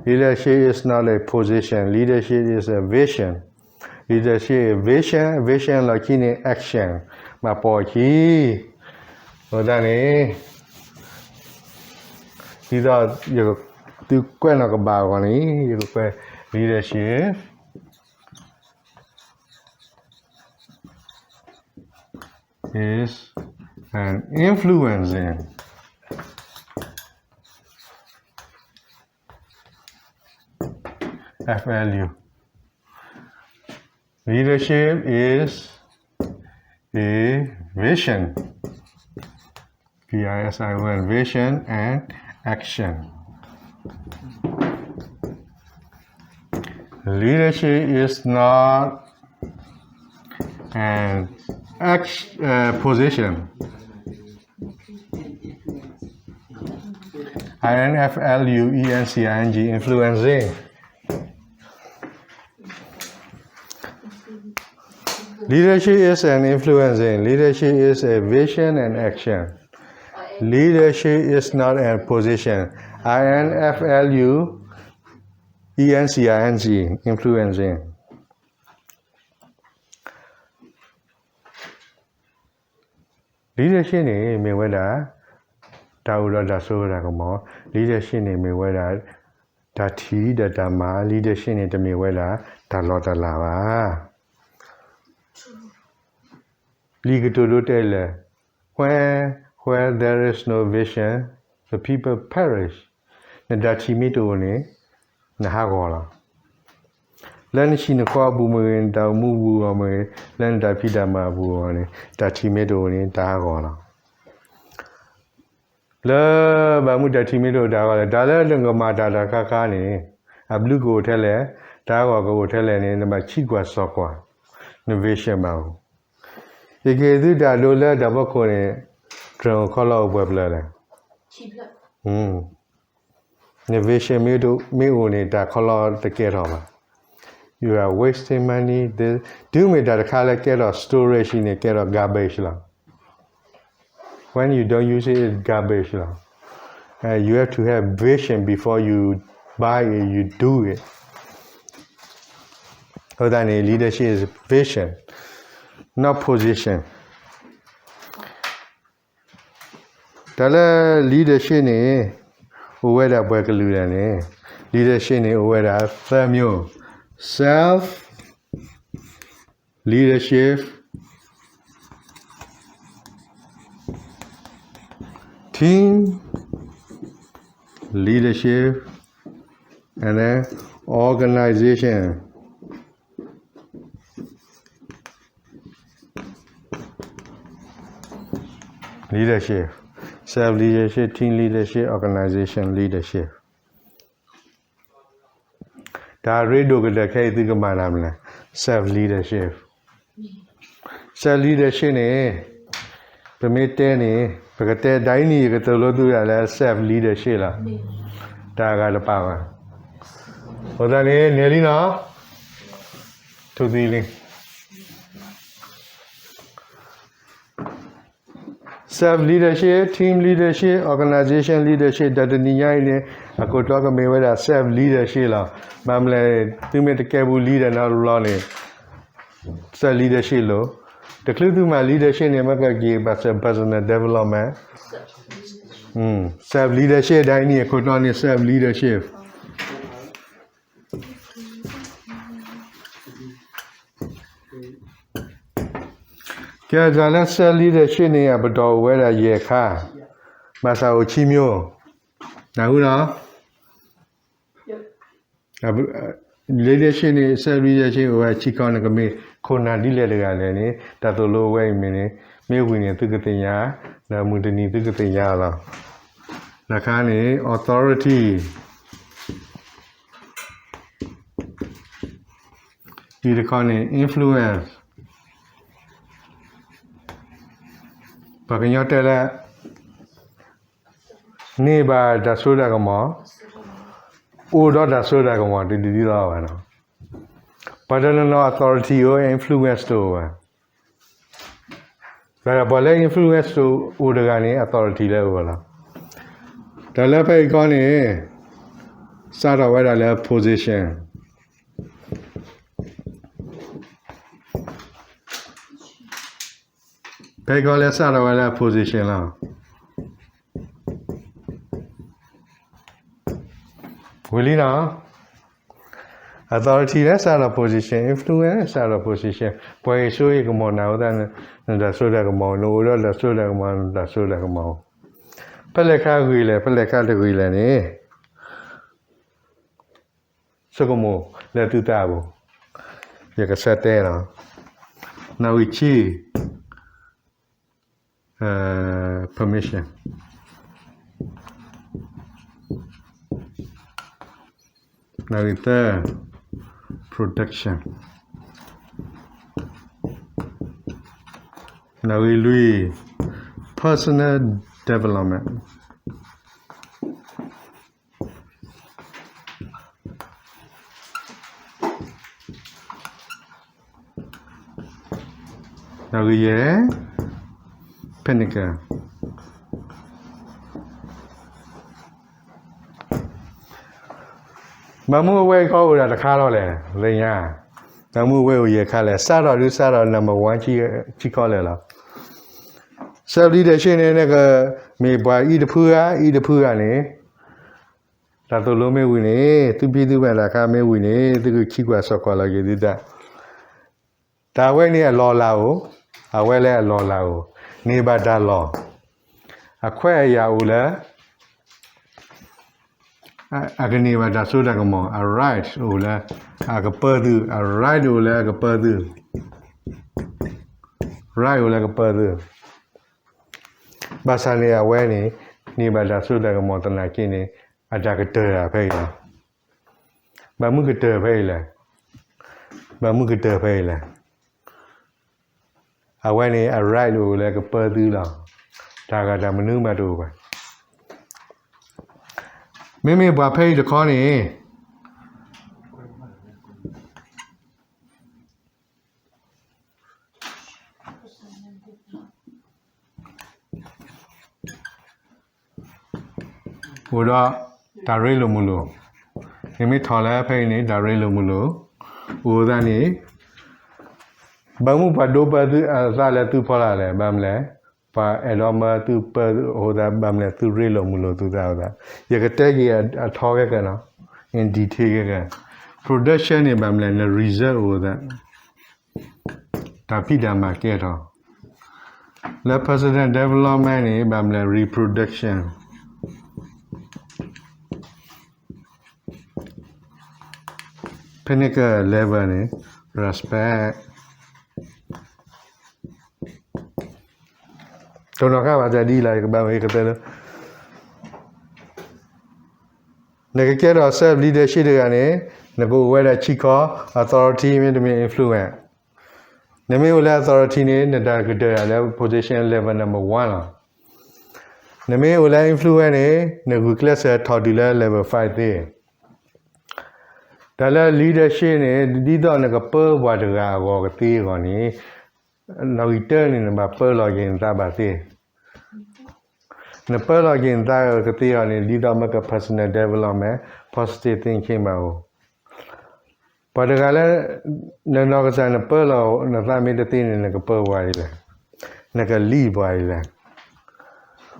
leadership is not a position, leadership is a vision. Leadership vision, vision လီၢ်ခံန့ၣ် action ဘၣ်ပိာ်အခံ. အဃိသတးန့ၣ် ဒ်သိးယကသုကွဲးနီၣ်ကဘၣ်အဂီၢ်န့ၣ် ယကကွဲး leadership is an influencing F L U. Leadership is a vision, V I S I O N, vision and action. Leadership is not an act, uh, position. I N F L U E N C I N G, influencing. Leadership is an influencing. Leadership is a vision and action. Leadership is not a position. I N F L U E N C I N G, influencing. Leadership န့ၣ် မ့ၢ်ဝဲဒၣ် တၢ်အိၣ်ဒီးတၢ်စိတၢ်ကမီၤ, leadership န့ၣ် မ့ၢ်ဝဲဒၣ် တၢ်ထံၣ်ဒီးတၢ်မၤ, leadership န့ၣ် တမ့ၢ်ဝဲဒၣ် တၢ်လီၢ်တၢ်လၤဘၣ်. လံာ်ကတိၤဒိတဲလၢ Where, where there is no vision, the people perish. နတၢ်ထံၣ်မ့ၢ်တအိၣ်န့ၣ် နဟးဂီၤလီၤ. လၢနဟံၣ်နဃီအပူၤမ့ၢ်ဂ့ၤ, နတၢ်အိၣ်မူပူၤအဂီၢ်မ့ၢ်ဂ့ၤ, လၢနတၢ်ဖံးတၢ်မၤအပူၤအဂီၢ်န့ၣ် တၢ်ထံၣ်မ့ၢ်တအိၣ်န့ၣ် တဟးဂီၤလီၤ. လၢဘၣ်မနုၤတၢ်ထံၣ်မ့ၢ်တအိၣ်တဟးဂီၤလဲၣ်, တၢ်လၢနကမၤတၢ်တခါခါန့ၣ် အဘျုးကအိၣ်ထဲလဲၣ်, တၢ်ဟးဂီၤကအိၣ်ထဲလဲၣ်န့ၣ် နဘၣ်ဆံးကွၢ်စိာ်ကွၢ်, န vision ဘၣ်အိၣ်. ယကဟ့ၣ်သုတၢ်ဒိလၢတၢ်ဖီခိၣ်န့ၣ် တြၢၢ်ခီလီၤအိၣ်ပှဲၤဖျၢၣ်လဲၣ်. န vision မ့ၢ်တအိၣ်န့ၣ် တၢ်ခီလီၤတကဲထီၣ်ဘၣ်. You are wasting money. တုၤမ့ၢ်တၢ်တခါလၢကဲထီၣ် storage န့ၣ် ကဲထီၣ် garbage လီၤ. When you don't use it, it's garbage လီၤ. And you have to have vision before you buy it, you do it. အဃိသတးန့ၣ် leadership is vision, not position. တၢ်လၢ leadership န့ၣ် အိၣ်ဝဲဒၣ်ပှဲၤကလုာ်ဒၣ်န့ၣ်, leadership န့ၣ် အိၣ်ဝဲဒၣ်သၢမျိုး, self leadership, team leadership, and then organization leadership, self leadership, team leadership, organization leadership. တၢ်ရ့ဒိၣ်ကတၢၢ်ခဲအံၤသုကမၤတၢ်မနုၤလဲၣ်, self leadership. Self leadership န့ၣ် ပမ့ၢ်တဲန့ၣ် ပကတဲဒ်အံၤန့ၣ် ယကသိၣ်လိသုဒၣ်လဲာ် self leadership လီၤ. တၢ်ဂၤတပာ်ဘၣ်. အဃိသတးန့ၣ် န့ၢ်လံနီၤ, ထူၣ်သံလံ. organization leadership တၢ်တနံၤညါအံၤန့ၣ် အခိၣ်တီကမ့ၢ်ဝဲဒၣ် self leadership လီၤ. ဘၣ်မနုၤလဲၣ် သုမ့ၢ်တကဲဘူး leader နီတဘျီန့ၣ် self leadership လိၤ. တချုးသုမၤ leadership န့ၣ် မ့ၢ်ကက့ၤဘၣ်စၢၤ personal development, self leadership ဒ်အံၤန့ၣ် အခိၣ်တီန့ၣ် self leadership ကဲ တၢ်လၢ self leadership န့ၣ် အပတီၢ်အိၣ်ဝဲဒၣ်ယဲၢ်ခါ, ဘၣ်ဆၣ်အိၣ်ဆံမျိး, နၢ်ဟူနီၤ, leadership န့ၣ် self leadership အိၣ်ဝဲဆံခီ နကမ့ၢ်ခိၣ်နၢ်ဒ်လဲၣ်တဂၤလဲၣ်န့ၣ် တၢ်သိၣ်လိအဝဲအံၤမ့ၢ်န့ၣ် မ့ၢ်ဝံၤန့ၣ် သုကသ့ၣ်ညါ, ဒီးမုၢ်တနံၤသုကသ့ၣ်ညါလီၤ. တခါန့ၣ် authority အံၤတခီန့ၣ် influence, ပှၤကညီတဲလၢ န့ၢ်ဘၣ်တၢ်စိတၢ်ကမီၤ, အိၣ်ဒီးတၢ်စိတၢ်ကမီၤ တဒ်သိးဘၣ်နီၤ. ပှၤတနီၤနီၤ authority အိၣ် influence တအိၣ်ဘၣ်. ပှၤလၢ influence တအိၣ်တဂၤန့ၣ် authority လၢအအိၣ်လီၤ. တၢ်လၢဖဲအံၤခီန့ၣ် စးထီၣ်ဝဲဒၣ်လၢ position, ဖဲအံၤခီလၢစးထီၣ်ဝဲလၢ position လီၤ. ဝံၤလံနီၤ, authority လၢစးထီၣ် position, influence စးထီၣ် position, ပှၤဂ့ၤစိဟ့ၣ်ကမီၤနၤအဃိသတး နတၢ်စိတၢ်ကမီၤ, နအိၣ်ဒီးတၢ်စိတၢ်ကမီၤ, နတၢ်စိတၢ်ကမီၤ, ဖဲလဲၣ်ခါဂ့ၤလဲၣ် ဖဲလဲၣ်ခါတဂ့ၤလဲၣ်န့ၣ် ဆိကမိၣ်လၢသုသးပူၤ, ယကဆၢတဲလီၤ. နီၣ်ဂံၢ်ဆံ permission, နီၣ်ဂံၢ်သၢ protection, နီၣ်ဂံၢ်လွံၢ် personal development. နီၣ်ဂံၢ်ယဲၢ် pinnacle. ဘၣ်မနုၤအဝဲအံၤခီအိၣ်ဒၣ်တခါလီၤလဲၣ်, လၢညါ, ဘၣ်မနုၤအဝဲအိၣ်ယဲၢ်ခါလဲၣ်, စးထီၣ်ဒုးစးထီၣ် number one ဆံခီလဲၣ်လီၤ. Self leadership န့ၣ် နကမ့ၢ်ပှၤအံၤတဖုဧါ အံၤတဖုဧါန့ၣ် တၢ်သိၣ်လိမ့ၢ်ဝံၤန့ၣ် သုဖံသုဖုတၢ်ခါမ့ၢ်ဝံၤန့ၣ် သုကခံကွၢ်စိာ်ကွၢ်လီၤက့ၤသုသး, တၢ်အဝဲန့ၣ်အလီၢ်အလၤအိၣ်, အဝဲလၢအလီၢ်အလၤအိၣ်, န့ၢ်ဘၣ်တၢ်လီၢ်, အခွဲးအယာ်အိၣ်လၢ အကန့ၢ်ဘၣ်တၢ်စိတၢ်ကမီၤ, အ right အိၣ်လၢအကပၢသု, အ right အိၣ်လၢအကပၢသု, right အိၣ်လၢကပၢသု, ဘၣ်ဆၣ်န့ၣ် အဝဲန့ၣ် န့ၢ်ဘၣ်တၢ်စိတၢ်ကမီၤသနာ်က့န့ၣ် အတၢ်ကတၢၢ်တၢ်ဖဲအံၤလီၤ. ဘၣ်မနုၤကတၢၢ်ဖဲအံၤလဲၣ်, ဘၣ်မနုၤကတၢၢ်ဖဲအံၤလဲၣ်, အဝဲန့ၣ် အ right အိၣ်လၢကပၢသုလီၤ. တၢ်ဂၤတၢ်မနုၤမးတအိၣ်ဘၣ်. မ့မ့ၢ်ပှၤဖဲအံၤတခီန့ၣ် အိၣ်ဒီးတၢ်ရ့လိာ်မုာ်လိာ်, နမ့ၢ်ထီၣ်လၢဖဲအံၤန့ၣ် တၢ်ရ့လိာ်မုာ်လိာ်, အိၣ်သးန့ၣ် ဘၣ်မနုၤပှၤဒိးပၢသုအသးလၢသုဖီလာ်လဲၣ်, ဘၣ်မနုၤလဲၣ်, ပှၤအဲၣ်ဒိးမၢသုပၢအဃိသတး ဘၣ်မနုၤလဲၣ် သုရ့လိာ်မုာ်လိာ်သုသးအဃိသတး, ယကတဲက့ၤအထီကဲကဲနီၤ, in detail ကဲကဲ, production န့ၣ် ဘၣ်မနုၤလဲၣ် န result အိၣ်သး တၢ်ဖံးတၢ်မၤကဲထီၣ်, လၢ personal development န့ၣ် ဘၣ်မနုၤလဲၣ် reproduction, pinnacle level န့ၣ် respect, တိၢ်နီၣ်ဃာ်ဘၣ်တၢ်ဒ်လဲၣ် ယကဘၣ်ဝဲကသၢလၢ နကကဲထီၣ် self leadership တဂၤန့ၣ် နကအိၣ်ဝဲဒၣ်ဆံခီ authority မ့တမ့ၢ် influence. နမ့ၢ်အိၣ်လၢ authority န့ၣ် နတၢ်ကတၢၢ်ဒၣ်လၢ position level number one လီၤ. နမ့ၢ်အိၣ်လၢ influence န့ၣ် နဂုာ်ကျဲးစၢးထီၣ်တုၤလၢ level five သ့. တၢ်လၢ leadership န့ၣ် ဒ်သိးနကပၢပှၤတဂၤအဂီၢ်ကသ့အဂီၢ်န့ၣ် နီၣ်ဂံၢ်တၢန့ၣ် နဘၣ်ပၢလီၤက့ၤနသးဘၣ်သ့. နပၢလီၤက့ၤနသးကသ့အီၤန့ၣ် ဒ်သိးမ့ၢ်က personal development, positive thinking မးအိၣ်. ပှၤတဂၤလၢ နနီၢ်ကစၢ်နပၢလီၤနသးမ့ၢ်တသ့န့ၣ် နကပၢပှၤဒ်လဲၣ်, နကလံၣ်ပှၤဒ်လဲၣ်.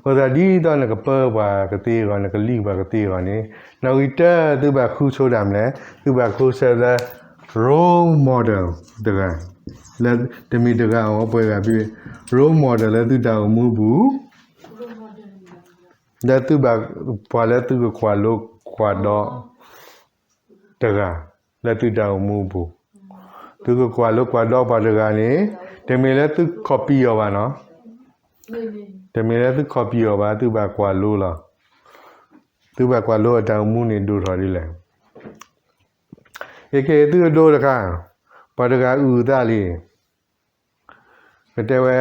အဃိသတးဒ်သိးနကပၢပှၤကသ့အဂီၢ် နကလံၣ်ပှၤကသ့အဂီၢ်န့ၣ် နီၣ်ဂံၢ်တၢသုဘၣ်ဃုဆိဒၣ်မလဲၣ်, သုဘၣ်ဃုဆိလၢ role model တဂၤ, လၢတမံၤတဂၤအီၤပှဲၤဂၤဖဲ role model လၢသုတၢ်အိၣ်မူပူၤ လၢသုဘၣ်ပှၤလၢသုကကွၢ်လိကွၢ်ဒီးတဂၤ လၢသုတၢ်အိၣ်မူပူၤ, သုကကွၢ်လိကွၢ်ဒီပှၤတဂၤန့ၣ် တမ့ၢ်လၢသု copy အီၤဘၣ်နီၤ, တမ့ၢ်လၢသု copy အီၤဘၣ် သုဘၣ်ကွၢ်လိလီၤ. သုဘၣ်ကွၢ်လိအတၢ်အိၣ်မူန့ၣ်ဒိၣ်ထီၣ်ဒ်လဲၣ်. ယကဟ့ၣ်သုအဒိတခါ, ပှၤတဂၤအုၣ်သးလံ, ကတဲဝဲ,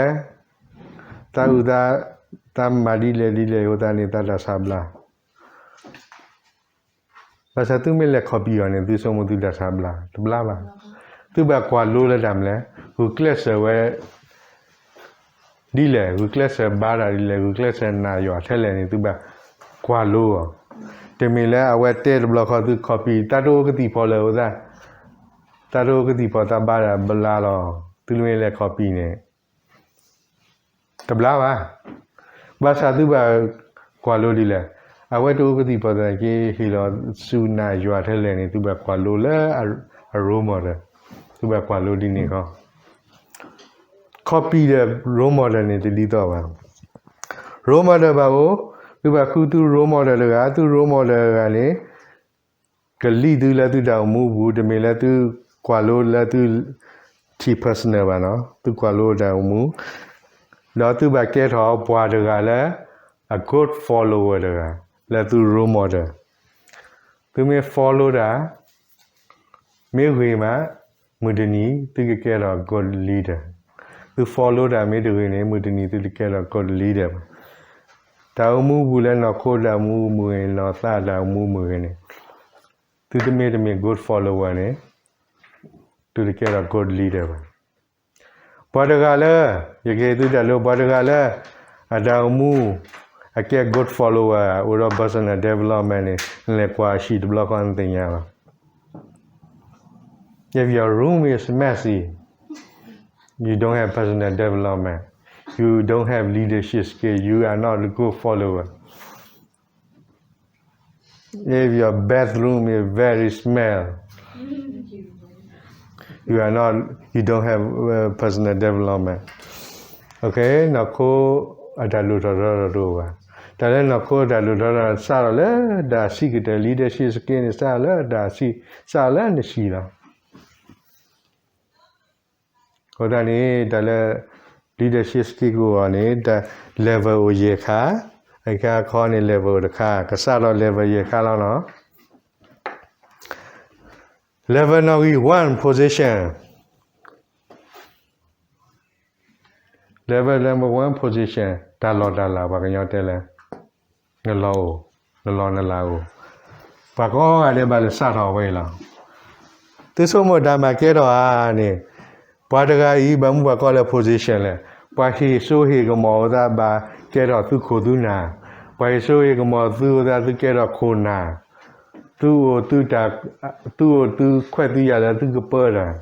သးအုၣ်သး, သးမၤဒ်လဲၣ်ဒ်လဲၣ်အဃိသတးန့ၣ် သးတၢ်ဆါဘျါ ဘၣ်ဆၣ်သုမ့ၢ်လဲၤ copy အီၤန့ၣ် သုဆိကမိၣ်သုတၢ်ဆါဘျါ, တဘျါဘၣ်. သုဘၣ်ကွၢ်လိလၢတၢ်မနုၤလဲၣ်, ဂုာ်ကျဲးစၢးဝဲဒ်လဲၣ်, ဂုာ်ကျဲးစၢးဘါတၢ်ဒ်လဲၣ်, ဂုာ်ကျဲးစၢးနာ်ယွၤထဲလဲၣ်န့ၣ် သုဘၣ်ကွၢ်လိအီၤ. တမ့ၢ်လၢအဝဲတဲတဘျီဃီသု copy, သးတအိၣ်ကသံၣ်ဖီလၢအဃိသတး, သးတအိၣ်ကသံၣ်ဖီသးဘါတၢ်ဘျါလီၤ. သုမ့ၢ်လဲၤ copy န့ၣ် တဘျါဘၣ်. ဘၣ်ဆၣ်သုဘၣ်ကွၢ်လိဒ်လဲၣ်, အဝဲတအိၣ်ကသံၣ်ဖီသးက့ ဟ့ၣ်လီၤဆူနၤယွၤထဲလဲၣ်န့ၣ် သုဘၣ်ကွၢ်လိလၢအ role model, သုဘၣ်ကွၢ်လိဒ်န့ၣ်ခီ copy ဒီး role model န့ၣ် တဒ်သိးဘၣ်. role model ဘၣ်အိၣ်, သုဘၣ်ဃုသု role model တဂၤ, သု role model တဂၤန့ၣ် ကလံၣ်သုလၢသုတၢ်အိၣ်မူအပူၤ, တမ့ၢ်လၢသုကွၢ်လိလၢသုထံၣ် personal ဘၣ်နီၤ, သုကွၢ်လိတၢ်အိၣ်မူ, ဒီးသုဘၣ်ကဲထီၣ်ပှၤတဂၤလၢ a good follower တဂၤ, လၢသု role model. သုမ့ၢ် follow တၢ် မ့ၢ်ဂ့ၤမး, မုၢ်တနံၤ သုကကဲထီၣ် good leader. သု follow တၢ်မ့ၢ်တဂ့ၤန့ၣ် မုၢ်တနံၤသုတကဲထီၣ် good leader ဘၣ်. တၢ်အိၣ်မူပူၤလၢနီၢ်ခိတၢ်အိၣ်မူမ့ၢ်ဂ့ၤ, နီၢ်သးတၢ်အိၣ်မူမ့ၢ်ဂ့ၤန့ၣ်, သုတမ့ၢ်တမ့ၢ် good follower န့ၣ် သုတကဲထီၣ် good leader ဘၣ်. ပှၤတဂၤလၢ, ယကဟ့ၣ်သုတၢ်လိၣ်, ပှၤတဂၤလၢ အတၢ်အိၣ်မူ အကဲ good follower အိၣ်ဒီး personal development န့ၣ် နလဲၤကွၢ်အဟံၣ်တဘျီဃီနသ့ၣ်ညါလီၤ. If your room is messy, you don't have personal development, you don't have leadership skill, you are not a good follower. If your bathroom is very smell, you are not, you don't have uh, personal development. Okay, နီၢ်ခိအတၢ်လိၣ်ထီၣ်ထီထီၣ်တအိၣ်ဘၣ်. တၢ်လၢနီၢ်ခိအတၢ်လိၣ်ထီၣ်ထီထီၣ် စးထီၣ်လၢတၢ်ဆံးကတၢၢ် leadership skill န့ၣ် စးထီၣ်လၢတၢ်ဆံး, စးထီၣ်လၢနဆံးလီၤ. အဃိသတးန့ၣ် တၢ်လၢ leadership skill ကအိၣ်အီၤန့ၣ် တၢ် level အိၣ်ယဲၢ်ခါ, အခါခီန့ၣ် level အိၣ်တခါ, ကစးထီၣ် level ယဲၢ်ခါလီၤနီၤ. Level နီၣ်ဂံၢ် one position, level number one position တၢ်လီၢ်တၢ်လၤ ပှၤကညီတဲလၢ နလီၢ်အိၣ်, နလီၢ်နလၤအိၣ်, ပှၤကိးဂၤဒဲးဘၣ်လဲၤစးထီၣ်ဝဲအံၤလီၤ. သုဆိကမိၣ်တၢ်မၤကဲထီၣ်ဧါန့ၣ်, ပှၤတဂၤအံၤ ဘၣ်မနုၤပှၤကိးလၢ position လဲၣ်. ပှၤဟ့ၣ်စိဟ့ၣ်ကမီၤအဃိသတး ဘၣ်ကဲထီၣ်သုခိၣ်သုနၢ်, ပှၤဟ့ၣ်စိဟ့ၣ်ကမီၤသုအဃိသတး သုကဲထီၣ်ခိၣ်နၢ်, သုအိၣ်သုတၢ်, သုအိၣ်သုခွဲးသုယာ်လၢသုကပၢတၢ်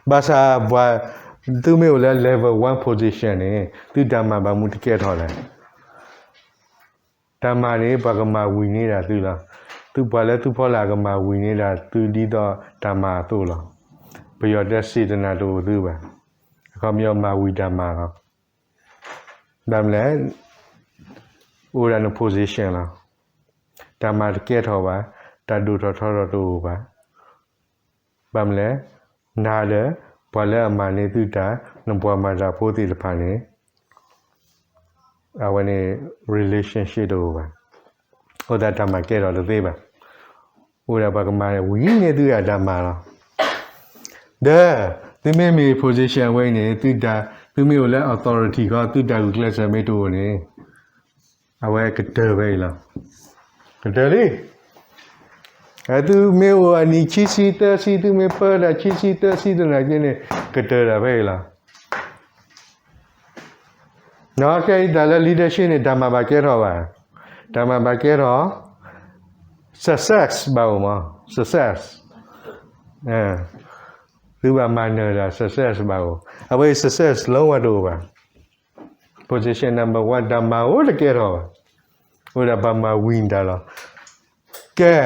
ဘၣ်ဆၣ်ပှၤ, သုမ့ၢ်အိၣ်လၢ level one position န့ၣ် သုတၢ်မၤဘၣ်မနုၤတကဲထီၣ်လဲၣ်. တၢ်မၤန့ၣ် ပှၤကမၤဝံၤန့ၢ်ဒၣ်သုလီၤ. သုပှၤလၢသုဖီလာ်ကမၤဝံၤန့ၢ်ဒၣ်သုဒ်သိးတၢ်မၤအသိးလီၤ. ပယီၤတဲ စေတနာတအိၣ်သုဘၣ်. အခီပညီမၤဝံၤတၢ်မၤလီၤ. ဘၣ်မနုၤလဲၣ်, အိၣ်ဒၣ်န position လီၤ. တၢ်မၤတကဲထီၣ်ဘၣ်, တၢ်ဒိၣ်ထီၣ်ထီထီၣ်တအိၣ်ဘၣ်. ဘၣ်မနုၤလဲၣ်, နၤဒီး ပှၤလၢအမၤန့ၢ်သုတၢ်, နပှၤမၤတၢ်ဖိသ့ၣ်တဖၣ်န့ၣ် အဝဲန့ၣ် relationship တအိၣ်ဘၣ်. အဃိသတးတၢ်မၤကဲထီၣ်တသ့ဘၣ်. အိၣ်ဒၣ်ပှၤကမၤဝံၤန့ၢ်သုအတၢ်မၤလီၤ. ဒီး သုမ့မ့ၢ် position ဝဲအံၤန့ၣ် သုတၢ်, သုမ့ၢ်အိၣ်လၢ authority ခီ သုတၢ်ဂုာ်ကျဲးစၢးမ့ၢ်တအိၣ်န့ၣ် အဝဲကတၢၢ်ဖဲအံၤလီၤ. ကတၢၢ်လံ. သုမ့ၢ်အိၣ်အနံၣ်ခံဆံသၢဆံ, သုမ့ၢ်ပၢတၢ်ခံဆံသၢဆံသနာ်က့န့ၣ် ကတၢၢ်ဒၣ်ဖဲအံၤလီၤ. ခဲအံၤတၢ်လၢ leadership န့ၣ် တၢ်မၤဘၣ်ကဲထီၣ်ဘၣ်. တၢ်မၤဘၣ်ကဲထီၣ် success ဘၣ်အိၣ်မး success သုဘၣ်မၤနၢၤတၢ် success ဘၣ်အိၣ်. အဝဲအံၤ success လီၤဝဲတအိၣ်ဘၣ်. Position number one တၢ်မၤအိၣ်တကဲထီၣ်ဘၣ်. အိၣ်ဒၣ်ပှၤမၤဝံၤတၢ်လီၤ. ကဲ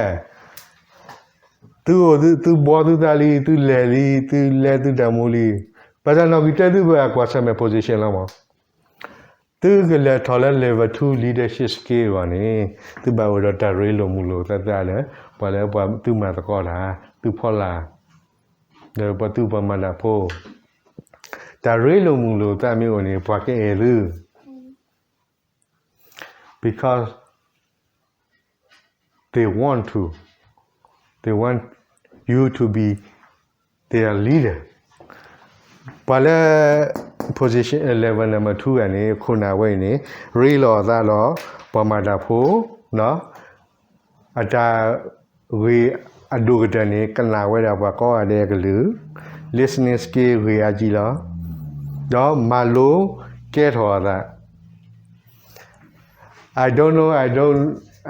သုအိၣ်သုဘှီသုသးလံ သုလဲၤလံ သုလဲၤသုတၢ်မူလံ. ဘၣ်ဆၣ်နီၣ်ဂံၢ်တၢသုဘၣ်ကွၢ်ဆၢၣ်မဲာ် position လီၤမး. သုကလဲၤထီၣ်လၢ level two leadership skill အဂီၢ်န့ၣ် သုဘၣ်အိၣ်ဒီးတၢ်ရ့လိာ်မုာ်လိာ်သးသးလၢ ပှၤလၢပှၤသုမၤသကိးတၢ် သုဖီလာ် ဒီးပှၤသုပှၤမၤတၢ်ဖိ တၢ်ရ့လိာ်မုာ်လိာ်သးမ့ၢ်အိၣ်န့ၣ် ပှၤကအဲၣ်သု because they want to they want you to be their leader. ပှၤလၢ position level number two ဂၤန့ၣ် ခိၣ်နၢ်ဝဲအံၤန့ၣ် ရ့လိာ်အသးဒီး ပှၤမၤတၢ်ဖိ အတၢ်ဂ့ၢ်အဒိၣ်ကတၢၢ်န့ၣ် ကနၣ်ဝဲဒၣ်ပှၤကိးဂၤဒဲးအကလုၢ် listening skill ဂ့ၢ်အါကံလီၤ. ဒီးမၤလိကဲထီၣ်အသး I don't know, I don't,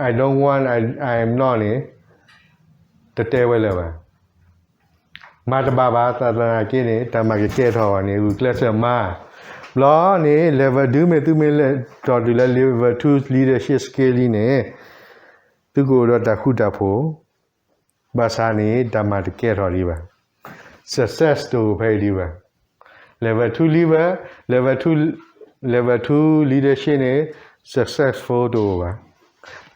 I don't want, I, I am not န့ၣ် တတဲဝဲလၢၤဘၣ်. မၤတဘၣ်ဘၣ် သနာ်က့န့ၣ် တၢ်မၤကကဲထီၣ်ဘၣ်န့ၣ် ဂုာ်ကျဲးစၢးမၤ ဘျီန့ၣ် level ဒုးမ့ၢ်သုမ့ၢ်လဲၤထီၣ်တုၤလၢ level two leadership skill လံန့ၣ် သုကအိၣ်ဒီးတၢ်ဃူတၢ်ဖိး ဘၣ်ဆၣ်န့ၣ် တၢ်မၤတကဲထီၣ်ဒံးဘၣ် success တအိၣ်ဖဲအံၤဒံးဘၣ်. level two level, level two, level two leadership န့ၣ် successful တအိၣ်ဘၣ်.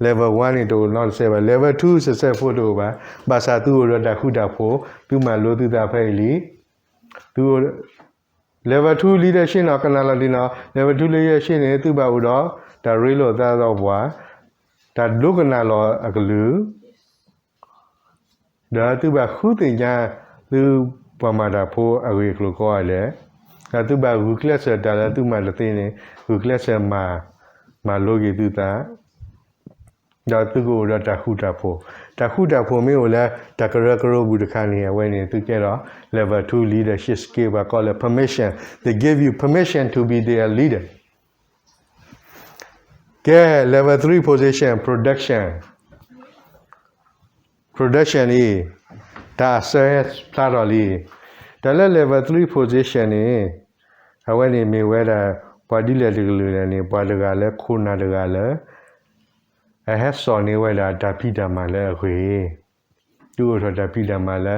level one န့ၣ်တအိၣ်နီတစဲးဘၣ်. level two successful တအိၣ်ဘၣ်. ဘၣ်ဆၣ်သုအိၣ်ဒီးတၢ်ဃူတၢ်ဖိး သုမၤလိသုသးဖဲအံၤလံ. သု level two leadership နီၤ ကနၣ်လီၤဒံးနီၤ level two leadership န့ၣ် သုဘၣ်အိၣ်ဒီး တၢ်ရ့လိာ်သးဒီးပှၤ တၢ်ဒိကနၣ်လီၤအကလုၢ် ဒီးသုဘၣ်ဃုသ့ၣ်ညါ သုပှၤမၤတၢ်ဖိအဂ့ၢ်အကျိၤကိးဂၤဒဲး, ဒီးသုဘၣ်ဂုာ်ကျဲးစၢးတၢ်လၢသုမၤတသ့န့ၣ် ဂုာ်ကျဲးစၢးမၤ, မၤလိက့ၤသုသး, ဒီးသုကအိၣ်ဒီးတၢ်ဃူတၢ်ဖိး, တၢ်ဃူတၢ်ဖိးမ့ၢ်အိၣ်လၢ တၢ်ကရၢကရိပူၤတခါန့ၣ် အဝဲန့ၣ်သုကဲထီၣ် level two leadership skill ပှၤကိးလၢ permission, they give you permission to be their leader. ကဲ level three position, production, production အံၤ တၢ်အစၢဖျါထီၣ်လံ. တၢ်လၢ level three position န့ၣ် အဝဲန့ၣ်မ့ၢ်ဝဲဒၣ် ပှၤဒ်လဲၣ်တကလုာ်လဲၣ်န့ၣ် ပှၤတဂၤလၢခိၣ်နၢ်တဂၤလၢ အဟဲစိာ်န့ၢ်ဝဲဒၣ်တၢ်ဖံးတၢ်မၤလၢအဂ့ၤ, ဒုးအိၣ်ထီၣ်တၢ်ဖံးတၢ်မၤလၢ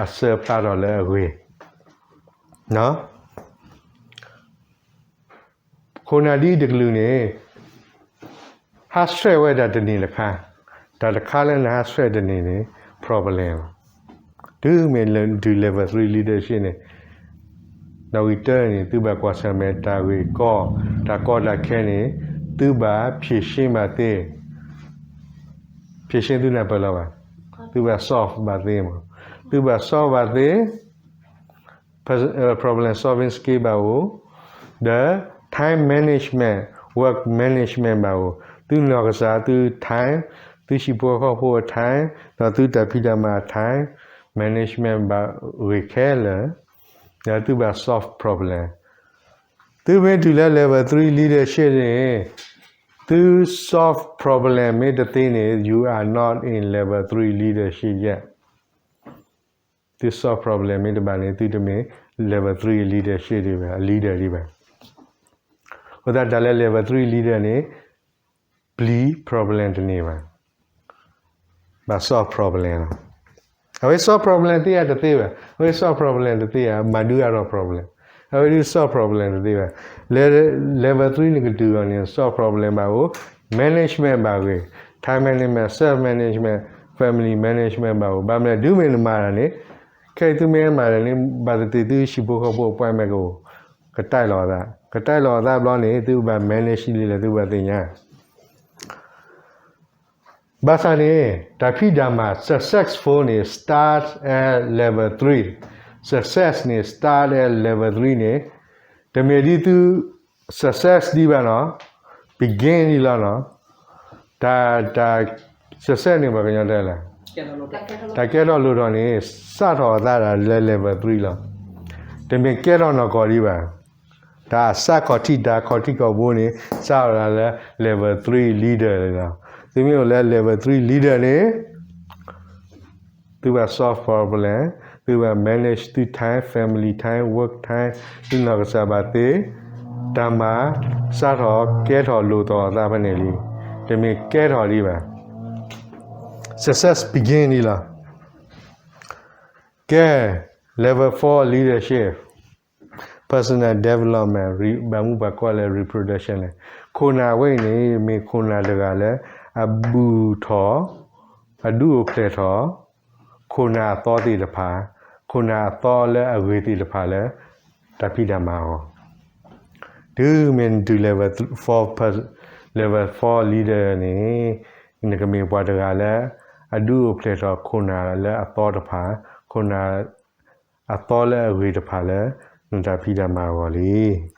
အစၢဖျါထီၣ်လၢအဂ့ၤ ခိၣ်နၢ်ဒ်တကလုာ်န့ၣ် ဟးဆှဲးဝဲဒၣ်တန့ၢ်တခါ, တၢ်တခါလၢနဟးဆှဲးတန့ၢ်န့ၣ် problem လီၤ. တုၤမ့ၢ်တုၤ level three leadership န့ၣ် နီၣ်ဂံၢ်တၢန့ၣ် သုဘၣ်ကွၢ်ဆၢၣ်မဲာ်တၢ်ဂ့ၢ်ကီ, တၢ်ကီတၢ်ခဲန့ၣ် သုဘၣ်ဖြေရှင်းဘၣ်သ့, ဖြေရှင်း သုနၢ်ပၢၢ်လီၤဘၣ်, သုဘၣ် solve ဘၣ်သ့မး, သုဘၣ် solve ဘၣ်သ့ problem solving skill ဘၣ်အိၣ်, ဒီး time management, work management ဘၣ်အိၣ်, သုနီၢ်ကစၢ်သု time, သုဟံၣ်ဖိဃီဖိအ time, ဒီးသုတၢ်ဖံးတၢ်မၤအ time management ဘၣ်ဂ့ၤခဲလၢာ်, ဒီးသုဘၣ် solve problem. သုမ့ၢ်တုၤလၢ level three leadership န့ၣ် သု solve problem မ့ၢ်တသ့န့ၣ် you are not in level three leadership yet. သု solve problem မ့ၢ်တဘၣ်န့ၣ် သုတမ့ၢ် level three leadership ဒံးဘၣ်, leader ဒံးဘၣ်. အဃိသတးတၢ်လၢ level three leader န့ၣ် ပျံၤ problem တန့ၢ်ဘၣ်, ဘၣ် solve problem လီၤ. အဝဲ solve problem သ့ဧါတသ့ဘၣ်, အဝဲ solve problem တသ့ဧါ, မၤဒုးအါထီၣ် problem, အဝဲဒုး solve problem တသ့ဘၣ်. level three န့ၣ်ကတုၤအီၤန့ၣ် solve problem ဘၣ်အိၣ်, management ဘၣ်ဂ့ၤ, time management, self management, family management ဘၣ်အိၣ်. ဘၣ်မနုၤဒုးမ့ၢ်နမၤတၢ်န့ၣ် ခဲအံၤသုမ့ၢ်မၤတၢ်န့ၣ် ဘၣ်သ့ၣ်သ့ၣ်သုဟံၣ်ဖိဃီဖိအ appointment ကအိၣ်, ကတဲလီၤအသး, ကတဲလီၤအသးဘျီန့ၣ် သုဘၣ် manage လံလဲၣ် သုဘၣ်သ့ၣ်ညါ ဘၣ်ဆၣ်န့ၣ် တၢ်ဖံးတၢ်မၤ successful န့ၣ် start at level three, success န့ၣ် start at level three န့ၣ် တမ့ၢ်ဒ်သု success ဒံးဘၣ်နီၤ, begin ဒံးလီၤနီၤ. တၢ် တၢ် success န့ၣ် ပှၤကညီတဲလဲၣ်, တၢ်ကဲထီၣ်လိၣ်ထီၣ်န့ၣ် စးထီၣ်အသးဒၣ်လၢ level three လီၤ. တမ့ၢ်ကဲထီၣ်နီၢ်ကီၢ်ဒံးဘၣ်. တၢ် တၢ်စးခီၣ်ထံး တၢ်ခီၣ်ထံးခီၣ်ဘိန့ၣ် စးထီၣ်ဒၣ်လၢ level three leader လီၤ. သုမ့ၢ်အိၣ်လၢ level three leader န့ၣ် သုဘၣ် solve problem, သုဘၣ် manage သု time, family time, work time, သုနီၢ်ကစၢ်ဘၣ်သ့, တၢ်မၤစးထီၣ်ကဲထီၣ်လိၣ်ထီၣ်အသးဖဲန့ၣ်လံ. တမ့ၢ်ကဲထီၣ်ဒံးဘၣ်. Success begin ဒံးလီၤ. ကဲ, level four leadership, personal development, ဘၣ်မနုၤပှၤကိးလၢ reproduction န့ၣ်, ခိၣ်နၢ်ဝဲအံၤန့ၣ် မ့ၢ်ခိၣ်နၢ်တဂၤလၢ အဘူၣ်ထီၣ်, အဒုးအိၣ်ဖျဲၣ်ထီၣ် ခိၣ်နၢ်အသီသ့ၣ်တဖၣ်, ခိၣ်နၢ်အသီလၢအဂ့ၤသ့ၣ်တဖၣ်လၢ တၢ်ဖံးတၢ်မၤအဂီၢ်, တုၤမ့ၢ်နတုၤ level four, level four leader န့ၣ်, နကမ့ၢ်ပှၤတဂၤလၢ အဒုးအိၣ်ဖျဲၣ်ထီၣ်ခိၣ်နၢ်လၢအသီတဖၣ်, ခိၣ်နၢ်အသီလၢအဂ့ၤတဖၣ်လၢ နတၢ်ဖံးတၢ်မၤအဂီၢ်လံ.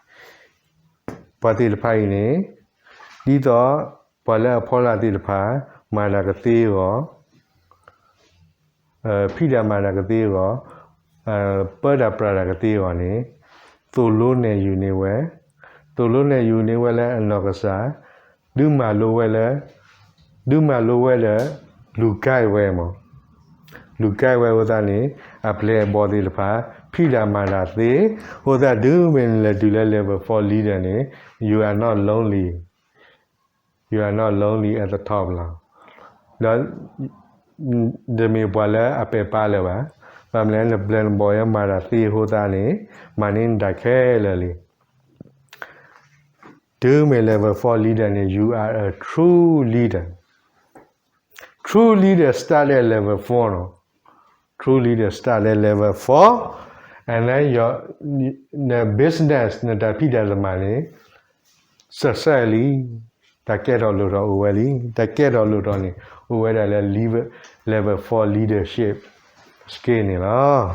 ပှၤသ့ၣ်တဖၣ်အံၤန့ၣ်, ဒ်သိးပှၤလၢအဖီလာ်သ့ၣ်တဖၣ် မၤတၢ်ကသ့အဂီၢ်, ဖံးတၢ်မၤတၢ်ကသ့အဂီၢ်, ပၢတၢ်ပြးတၢ်ကသ့အဂီၢ်န့ၣ်, သိၣ်လိနဲၣ်ယုာ်န့ၢ်ဝဲ, သိၣ်လိနဲၣ်ယုာ်န့ၢ်ဝဲလၢအနီၢ်ကစၢ်, ဒုးမၤလိဝဲလၢ, ဒုးမၤလိဝဲဒီး လူၤကဲဝဲမး, လူၤကဲဝဲအဃိသတးန့ၣ်, အပျဲၢ်အဘီၣ်သ့ၣ်တဖၣ် ဖံးတၢ်မၤတၢ်သ့, အဃိသတးတုၤမ့ၢ်နလဲၤတုၤလၢ level four leader န့ၣ်, you are not lonely, you are not lonely at the top လီၤ. ဒီး တမ့ၢ်ပှၤလၢအပဲာ်ပါလၢၤဘၣ်. ဘၣ်မနုၤလဲၣ် နပျဲၢ်နဘီၣ်ယဲမၤတၢ်သ့အဃိသတးန့ၣ်, မၤန့ၢ်နတၢ်ခဲလၢာ်လံ. တုၤမ့ၢ် level four leader န့ၣ်, you are a true leader. True leader start at level four နီၤ. True leader start at level four, and then your, the business နတၢ်ဖံးတၢ်မၤန့ၣ် success လံ. တၢ်ကဲထီၣ်လိၣ်ထီၣ်အိၣ်ဝဲလံ. တၢ်ကဲထီၣ်လိၣ်ထီၣ်န့ၣ် အိၣ်ဝဲဒၣ်လၢ level, level four leadership skill န့ၣ်လီၤ.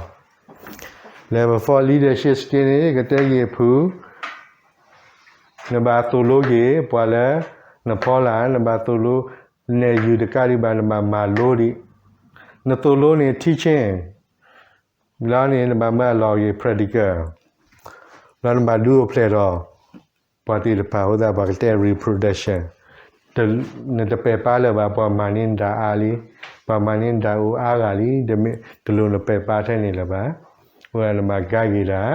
Level four leadership skill န့ၣ် ကတဲက့ၤအဖုၣ်, နဘၣ်သိၣ်လိက့ၤ ပှၤလၢနဖီလာ်, နဘၣ်သိၣ်လိနဲၣ်ယုာ်တကးဒံးဘၣ် နဘၣ်မၤလိဒံး. နသိၣ်လိန့ၣ် teaching, ဘျီန့ၣ် နဘၣ်မၢအလီၢ်က့ၤ practical, ဘျီနဘၣ်ဒုးအိၣ်ဖျဲၣ်ထီၣ် ပှၤသ့ၣ်တဖၣ်အဃိသတး ပှၤကတဲ reproduction, နတပဲာ်ပါလၢၤဘၣ် ပှၤမၤန့ၢ်နတၢ်အါလံ, ပှၤမၤန့ၢ်နတၢ်အိၣ်အါဂၤလံ, တလိၣ်နပဲာ်ပါထဲန့ၣ်လၢၤဘၣ်. အဃိသတးနဘၣ်ကါက့ၤတၢ်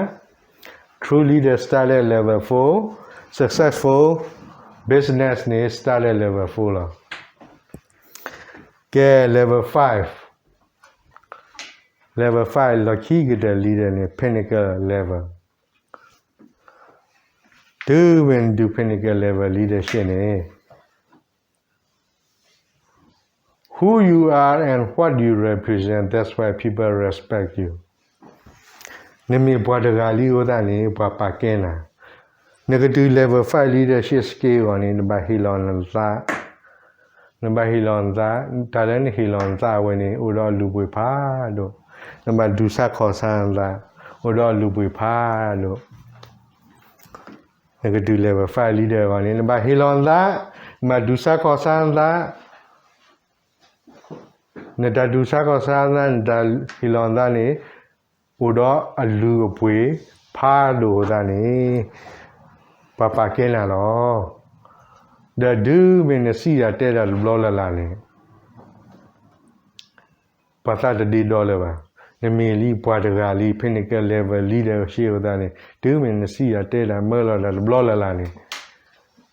True leader start at level four, successful business န့ၣ် start at level four လီၤ. ကဲ level five, level five လီၢ်ခံကတၢၢ် leader န့ၣ် pinnacle level. တုၤမ့ၢ်နဒုး pinnacle level leadership န့ၣ်, who you are and what you represent, that's why people respect you. နမ့ၢ်ပှၤတဂၤလံအဃိသတးန့ၣ် ပှၤပာ်ကဲနၤ. နကတုၤ level five leadership skill အဂီၢ်န့ၣ် နဘၣ်ဟ့ၣ်လီၤနသး, နဘၣ်ဟ့ၣ်လီၤနသး, တၢ်လၢနဟ့ၣ်လီၤနသးအဝဲန့ၣ် အိၣ်ဒီးအလုၢ်အပှ့ၤဖးဒိၣ်, နဘၣ်ဒုးဆါခီၣ်ဆါနသး, အိၣ်ဒီးအလုၢ်အပှ့ၤဖးဒိၣ်. နကတုၤ level five leader အဂီၢ်န့ၣ် နဘၣ်ဟ့ၣ်လီၤနသး, နဘၣ်ဒုးဆါခီၣ်ဆါနသး, နတၢ်ဒုးဆါခီၣ်ဆါနသး, နတၢ်ဟ့ၣ်လီၤနသးန့ၣ် အိၣ်ဒီးအလုၢ်အပှ့ၤဖးဒိၣ်အဃိသတးန့ၣ် ပှၤပာ်ကဲနၤလီၤ. ဒီးတုၤမ့ၢ်နစံးတၢ်တဲတၢ်တဘျီလၢ်လၢ်န့ၣ် ပှၤသးတဒ့ဒီလၢၤဘၣ်. နမ့ၢ်လံပှၤတဂၤလံ pinnacle level leadership အဃိသတးန့ၣ် တုၤမ့ၢ်နစံးတၢ်တဲတၢ်မၢလီၤတၢ်တဘျီလၢ်လၢ်န့ၣ်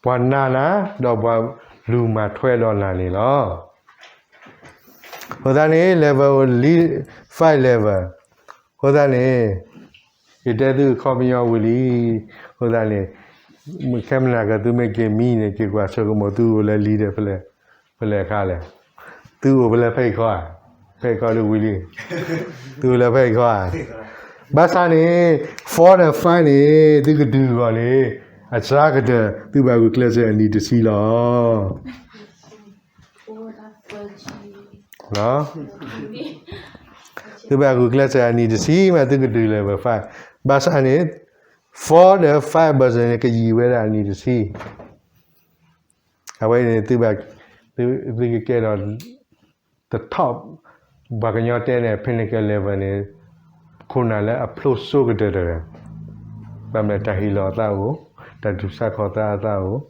ပှၤနာ်နၤ ဒီးပှၤလူၤမၤထွဲဒီးနၤန့ၣ်လီၤ. အဃိသတးန့ၣ် level, five level အဃိသတးန့ၣ် ယတဲသုအခီပညီဝံၤလံ. အဃိသတးန့ၣ် ခဲမုၢ်နၤက့ၤသုမ့ၢ်က့ၤမံန့ၣ် က့ၤကွၢ်ဆိကမိၣ် သုအိၣ်လၢ leader ဖဲလဲၣ်, ဖဲလဲၣ်အခါလဲၣ်. သုအိၣ်ဖဲလဲၣ် ဖဲအံၤခီဧါ, ဖဲအံၤခီဒီးဝံၤလံ. သုအိၣ်လၢဖဲအံၤခီဧါ. ဘၣ်ဆၣ်န့ၣ် four ဒီး five န့ၣ် သုကတုၤအဂီၢ်န့ၣ် အစှၤကတၢၢ် သုဘၣ်ဂုာ်ကျဲးစၢးအနံၣ်တဆံလီၤ. သုဘၣ်ဂုာ်ကျဲးစၢးအနံၣ်တဆံမး သုကတုၤလၢ level five. ဘၣ်ဆၣ်န့ၣ် four ဒီး five ဘၣ်ဆၣ်န့ၣ် ကယံာ်ဝဲဒၣ်အနံၣ်တဆံ. အဝဲန့ၣ် သုဘၣ်, သုကကဲထီၣ် the top, ပှၤကညီတဲန့ၣ် pinnacle level န့ၣ် ခိၣ်နၢ်လၢအဖျိစိကတၢၢ်တဂၤ. ဘၣ်မနုၤတၢ်ဟ့ၣ်လီၤအသးအိၣ်, တၢ်တူၢ်ဆါခီၣ်သးအသးအိၣ်,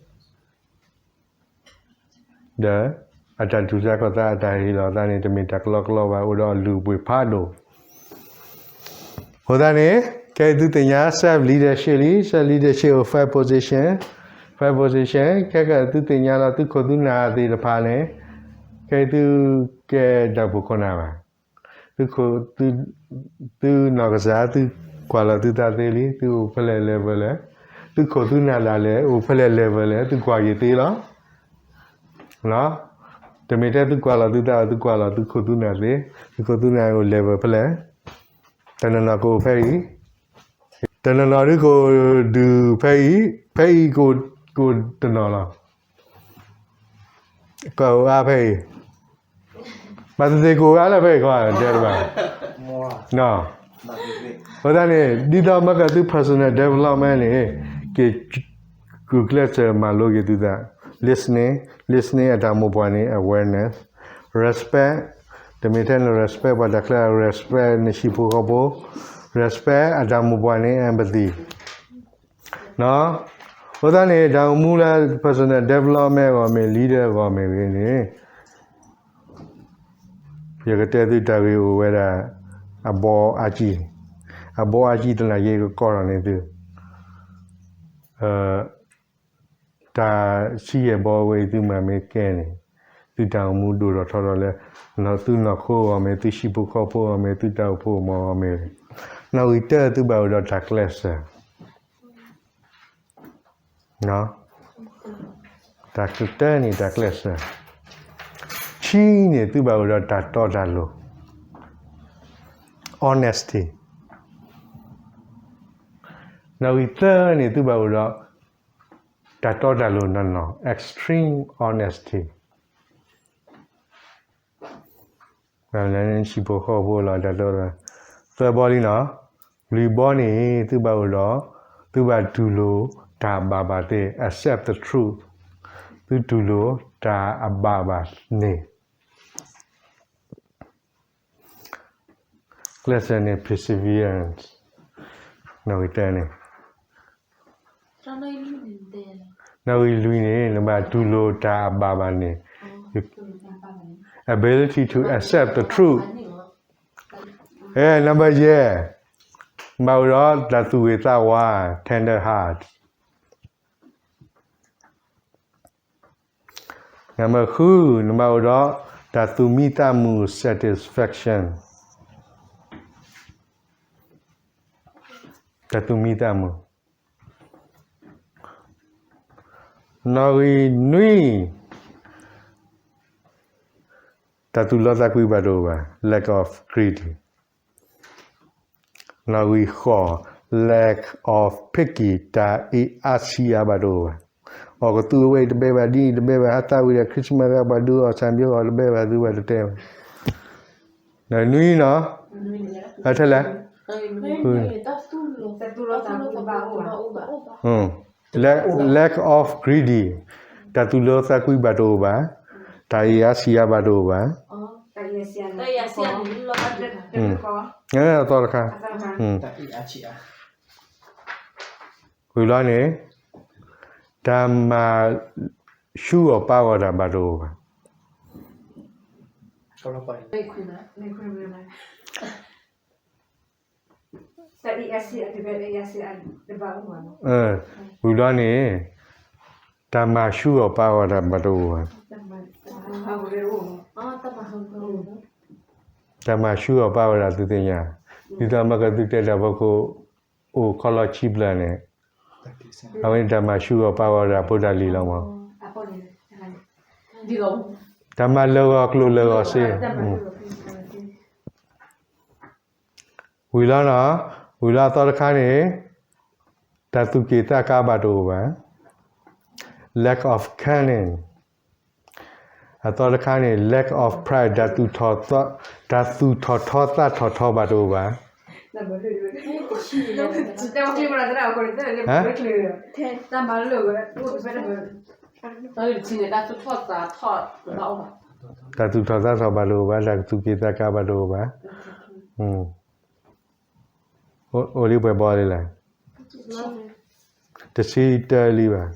ဒီးအတၢ်တူၢ်ဆါခီၣ်သးအတၢ်ဟ့ၣ်လီၤအသးန့ၣ် တမ့ၢ်တၢ်ကလီကလီဘၣ်, အိၣ်ဒီးအလုၢ်အပှ့ၤဖးဒိၣ်. အဃိသတးန့ၣ် ခဲအံၤသုသ့ၣ်ညါ self leadership လံ, self leadership အိၣ် five position, five position ခဲကသုသ့ၣ်ညါလီၤ သုခိၣ်သုနၢ်သ့ၣ်တဖၣ်န့ၣ်, ခဲအံၤသုကဲတၢ်အိၣ်ဖှိၣ်ခိၣ်နၢ်ဘၣ်. သုခိၣ်, သုနီၢ်ကစၢ် သုကွၢ်လီၤသုသးသ့လံ, သုအိၣ်ဖဲလဲၣ် level လဲၣ်, သုခိၣ်သုနၢ်ဒၣ်လဲာ် အိၣ်ဖဲလဲၣ် level လဲၣ်, သုကွၢ်က့ၤသ့လီၤ. တမ့ၢ်ထဲသုကွၢ်လီၤသုသးဘၣ်, သုကွၢ်လီၤသုခိၣ်သုနၢ်သ့, သုခိၣ်သုနၢ်အိၣ် level ဖဲလဲၣ်, တနီၤနီၤကအိၣ်ဖဲအံၤ, တနီၤနီၤဒုးကအိၣ်ဒုးဖဲအံၤ, ဖဲအံၤကအိၣ်တနီၤလီၤ. ကအိၣ်အါဖဲအံၤ, ဘၣ်သ့ၣ်သ့ၣ်ကအိၣ်အါလၢဖဲအံၤခီ, တဲတဘၣ်. အဃိသတးန့ၣ် ဒ်သိးမၤကၤသု personal development န့ၣ် က့ၤ ဂုာ်ကျဲးစၢးမၤလိက့ၤသုသး, listening, listening အတၢ်မိၢ်ပှၢ်န့ၣ် awareness, respect, တမ့ၢ်ထဲန respect ပှၤတၢ်ချၢ respect နဟံၣ်ဖိဃီဖိ, respect အတၢ်မိၢ်ပှၢ်န့ၣ် empathy. အဃိသတးန့ၣ် တၢ်အိၣ်မူလၢ personal development အဂီၢ်မ့ၢ် leader အဂီၢ်မ့ၢ်ဂ့ၤန့ၣ် ယကတဲသုတၢ်ဂ့ၢ်အိၣ်ဝဲဒၣ် အဘီအါကံ, အဘီအါကံသနာ်က့ ကကီထီၣ်န့ၢ်သု, တၢ်ဆံယဲၢ်ဘီဝဲအံၤ သုမၤမ့ၢ်ကဲန့ၣ် သုတၢ်အိၣ်မူဒိၣ်ထီၣ်ထီထီၣ်လၢ သုနီၢ်ခိအဂီၢ်မ့ၢ်ဂ့ၤ, သုဟံၣ်ဖိဃီဖိအဂီၢ်မ့ၢ်ဂ့ၤ, သုတၢ်အိၣ်ဖှိၣ်အဂီၢ်မ့ၢ်ဂ့ၤ, နီၣ်ဂံၢ်တၢ သုဘၣ်အိၣ်ဒီးတၢ်ကျဲးစၢး တၢ်ကတၢၢ်န့ၣ် တၢ်ကျဲးစၢး, ခံန့ၣ် သုဘၣ်အိၣ်ဒီးတၢ်တီတၢ်လိၤ, honesty, နီၣ်ဂံၢ်သၢန့ၣ် သုဘၣ်အိၣ်ဒီး တၢ်တီတၢ်လိၤနီၢ်နီၢ်, extreme honesty. ဟံၣ်ဖိဃီဖိလီၤတၢ်တီ, သၢဘီလံနီၤ, လွံၢ်ဘီန့ၣ် သုဘၣ်အိၣ်ဒီး, သုဘၣ်တူၢ်လိာ်တၢ်ဘၣ်ဘၣ်သ့, accept the truth, သုတူၢ်လိာ်တၢ်အဘၣ်ဘၣ်န့ၣ် ကျဲးစၢးန့ၣ် perseverance, နီၣ်ဂံၢ်တၢန့ၣ်, နီၣ်ဂံၢ်လွံၢ်န့ၣ် နဘၣ်တူၢ်လိာ်တၢ်အဘၣ်ဘၣ်န့ၣ်, ability to accept the truth, အဲ number ယဲၢ်, နဘၣ်အိၣ်ဒီးတၢ်သူၣ်ဂ့ၤသးဝါ, tender heart. Number ဃု, နဘၣ်အိၣ်ဒီးတၢ်သူၣ်မံသးမုာ်, satisfaction, တၢ်သူၣ်မံသးမုာ်. နီၣ်ဂံၢ်နွံ, တၢ်သူၣ်လီသးကွံဘၣ်တအိၣ်ဘၣ်, lack of greed. နီၣ်ဂံၢ်ဃိး, lack of picky, တၢ်အ့ၣ်အါဆံးအါဘၣ်တအိၣ်ဘၣ်. အီၣ်ကသူအဝဲအံၤတဘဲဘၣ်, ဒ်အံၤတဘဲဘၣ်, ဟးသးဝံၤဒီး Christmas ဂၤပှၤဒုးအီၣ်ဆၣ်ဘျီအီၤတဘဲဘၣ်, သုဘၣ်တတဲဘၣ်. နီၣ်ဂံၢ်နွံနီၤ, အထဲလဲၣ်, တၢ်သူၣ်လီသးကွံဘၣ်တအိၣ်ဘၣ်, lack of greedy, တၢ်သူၣ်လီသးကွံဘၣ်တအိၣ်ဘၣ်, တၢ်အ့ၣ်အါဆံးအါဘၣ်တအိၣ်ဘၣ်. အသီတခါ, ဝံၤလီၤန့ၣ်, တၢ်မၤဆူၣ်အီၣ်ပာ်အီၣ်တၢ်ဘၣ်တအိၣ်ဘၣ်. ဝံၤလီၤန့ၣ်, တၢ်မၤဆူၣ်အီၣ်ပာ်အီၣ်တၢ်ဘၣ်တအိၣ်ဘၣ်. တၢ်မၤဆူၣ်အီၣ်ပာ်အီၣ်တၢ်သုသ့ၣ်ညါ, ဒ်သိးမ့ၢ်ကသုတဲတၢ်ဖိခိၣ် အိၣ်ခီလီၤဆံဘျၢၣ်န့ၣ်, အဝဲန့ၣ်တၢ်မၤဆူၣ်အီၣ်ပာ်အီၣ်တၢ်ဖိတၢ်လံၤလီၤမး. တၢ်မၤလၢာ်ဂီၤကျိၤလၢာ်ဂီၤစ့. ဝံၤလီၤနီၤ, ဝံၤလီၤအသီတခါန့ၣ်, တၢ်သူၣ်က့ၣ်သးကါဘၣ်တအိၣ်ဘၣ်, lack of cunning. အသီတခါန့ၣ် lack of pride, တၢ်သူၣ်ထီၣ်ထီသးထီၣ်ထီဘၣ်တအိၣ်ဘၣ်. တၢ်သူၣ်ထီၣ်သးထီၣ်ဘၣ်တအိၣ်ဘၣ်, တၢ်သူၣ်က့ၣ်သးကါဘၣ်တအိၣ်ဘၣ်. အိၣ်လံပှဲၤဘီလံလဲၣ်. တဆံတၢလံဘၣ်.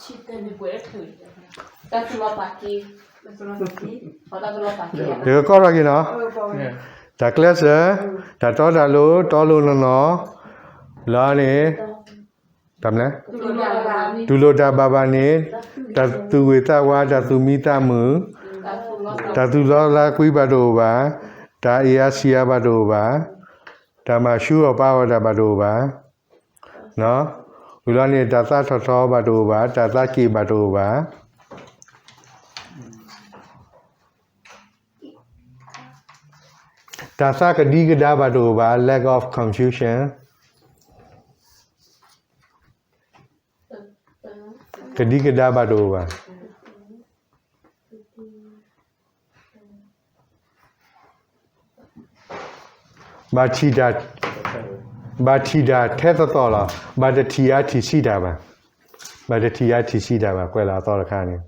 တကီၢ်ထီၣ်က့ၤနီၤ. တၢ်ကျဲးစၢး, တၢ်တီတၢ်လိၤ, တီလိၤနီၢ်နီၢ်, လၢန့ၣ် တၢ်မနုၤလဲၣ်, တူၢ်လိာ်တၢ်ဘၣ်ဘၣ်န့ၣ်, တၢ်သူၣ်ဂ့ၤသးဝါ, တၢ်သူၣ်မံသးမုာ်, တၢ်သူၣ်လီသးကွံဘၣ်တအိၣ်ဘၣ်, တၢ်အ့ၣ်အါဆံးအါဘၣ်တအိၣ်ဘၣ်, တၢ်မၤဆူၣ်အီၣ်ပာ်အီၣ်တၢ်ဘၣ်တအိၣ်ဘၣ်. ဝံၤလီၤန့ၣ် တၢ်သးထီၣ်ထီဘၣ်တအိၣ်ဘၣ်, တၢ်သးက့ၣ်ဘၣ်တအိၣ်ဘၣ်, တၢ်သးကဒံကဒါဘၣ်တအိၣ်ဘၣ်, lack of confusion, ကဒံကဒါဘၣ်တအိၣ်ဘၣ်. ဘၣ်ထံၣ်တၢ်, ဘၣ်ထံၣ်တၢ်ထဲသိးသိးလီၤ. ဘၣ်တထံၣ်အါထံၣ်ဆံးတၢ်ဘၣ်. ဘၣ်တထံၣ်အါထံၣ်ဆံးတၢ်ဘၣ်, ကွဲးလီၤအသီတခါန့ၣ်,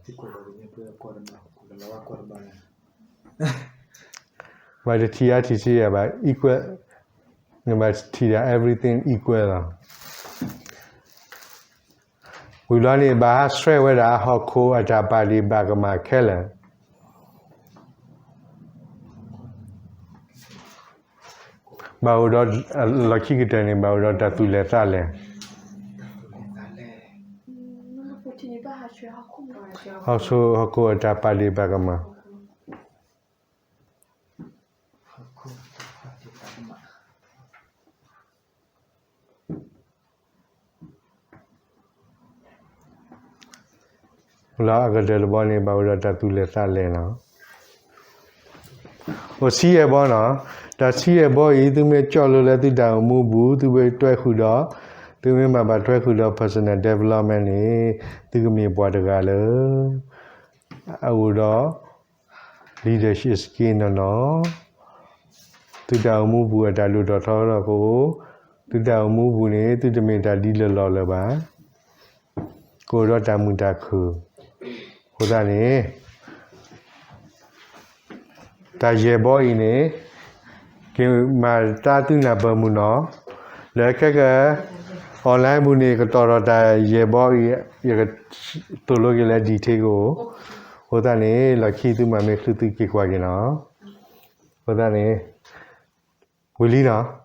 ဘၣ်တထံၣ်အါထံၣ်ဆံးတၢ်ဘၣ်, equal, နဘၣ်ထံၣ်တၢ် everything equal လီၤ. ဝံၤဘျီန့ၣ် ဘၣ်ဟးဆှဲးဝဲဒၣ် ဟီၣ်ခိၣ်အတၢ်ပာ်ဒ့ၣ်ပာ်ကမၣ်ခဲလၢာ်, ဘၣ်အိၣ်ဒီး, လီၢ်ခံကတၢၢ်န့ၣ် ဘၣ်အိၣ်ဒီးတၢ်သူၣ်လဲၤသးလဲၤ, ဟီၣ်ခိၣ်, ဟီၣ်ခိၣ်အတၢ်ပာ်ဒ့ၣ်ပာ်ကမၣ်. လၢအကတၢၢ်တဘီန့ၣ် ဘၣ်အိၣ်ဒီးတၢ်သူၣ်လဲၤသးလဲၤလီၤ. အိၣ်ဆံယဲၢ်ဘီနီၤ, တၢ်ဆံယဲၢ်ဘီအံၤ သုမ့ၢ်ကၠီၣ်လိလၢသုတၢ်အိၣ်မူပူၤ, သုမ့ၢ်တွဲဃုာ်ဒီး, သုမ့ၢ်မၤဘၣ်တွဲဃုာ်ဒီး personal development န့ၣ်, သုကမ့ၢ်ပှၤတဂၤလၢ အအိၣ်ဒီး leadership skill နီၢ်နီၢ်, သုတၢ်အိၣ်မူပူၤအတၢ်ဒိၣ်ထီၣ်ထီထီၣ်ကအိၣ်, သုတၢ်အိၣ်မူပူၤန့ၣ် သုတမ့ၢ်တၢ်ဒ်လၢာ်လီၢ်လၢၤဘၣ်, ကအိၣ်ဒီးတၢ်မုာ်တၢ်ခုၣ်, အဃိသတးန့ၣ် တၢ်ယဲၢ်ဘီအံၤန့ၣ် ကမၤတၢ်သုနၢ်ပၢၢ်မုၢ်နီၤ, လၢခဲက online ပူၤန့ၣ် ကတီၤထီၣ်တၢ်ယဲၢ်ဘီအံၤ, ယကသိၣ်လိက့ၤလၢ detail ကအိၣ်, အဃိသတးန့ၣ် လီၢ်ခံသုမၤမ့ၢ်ချုးသုက့ၤကွၢ်က့ၤနီၤ, အဃိသတးန့ၣ် ဝံၤလံနီၤ.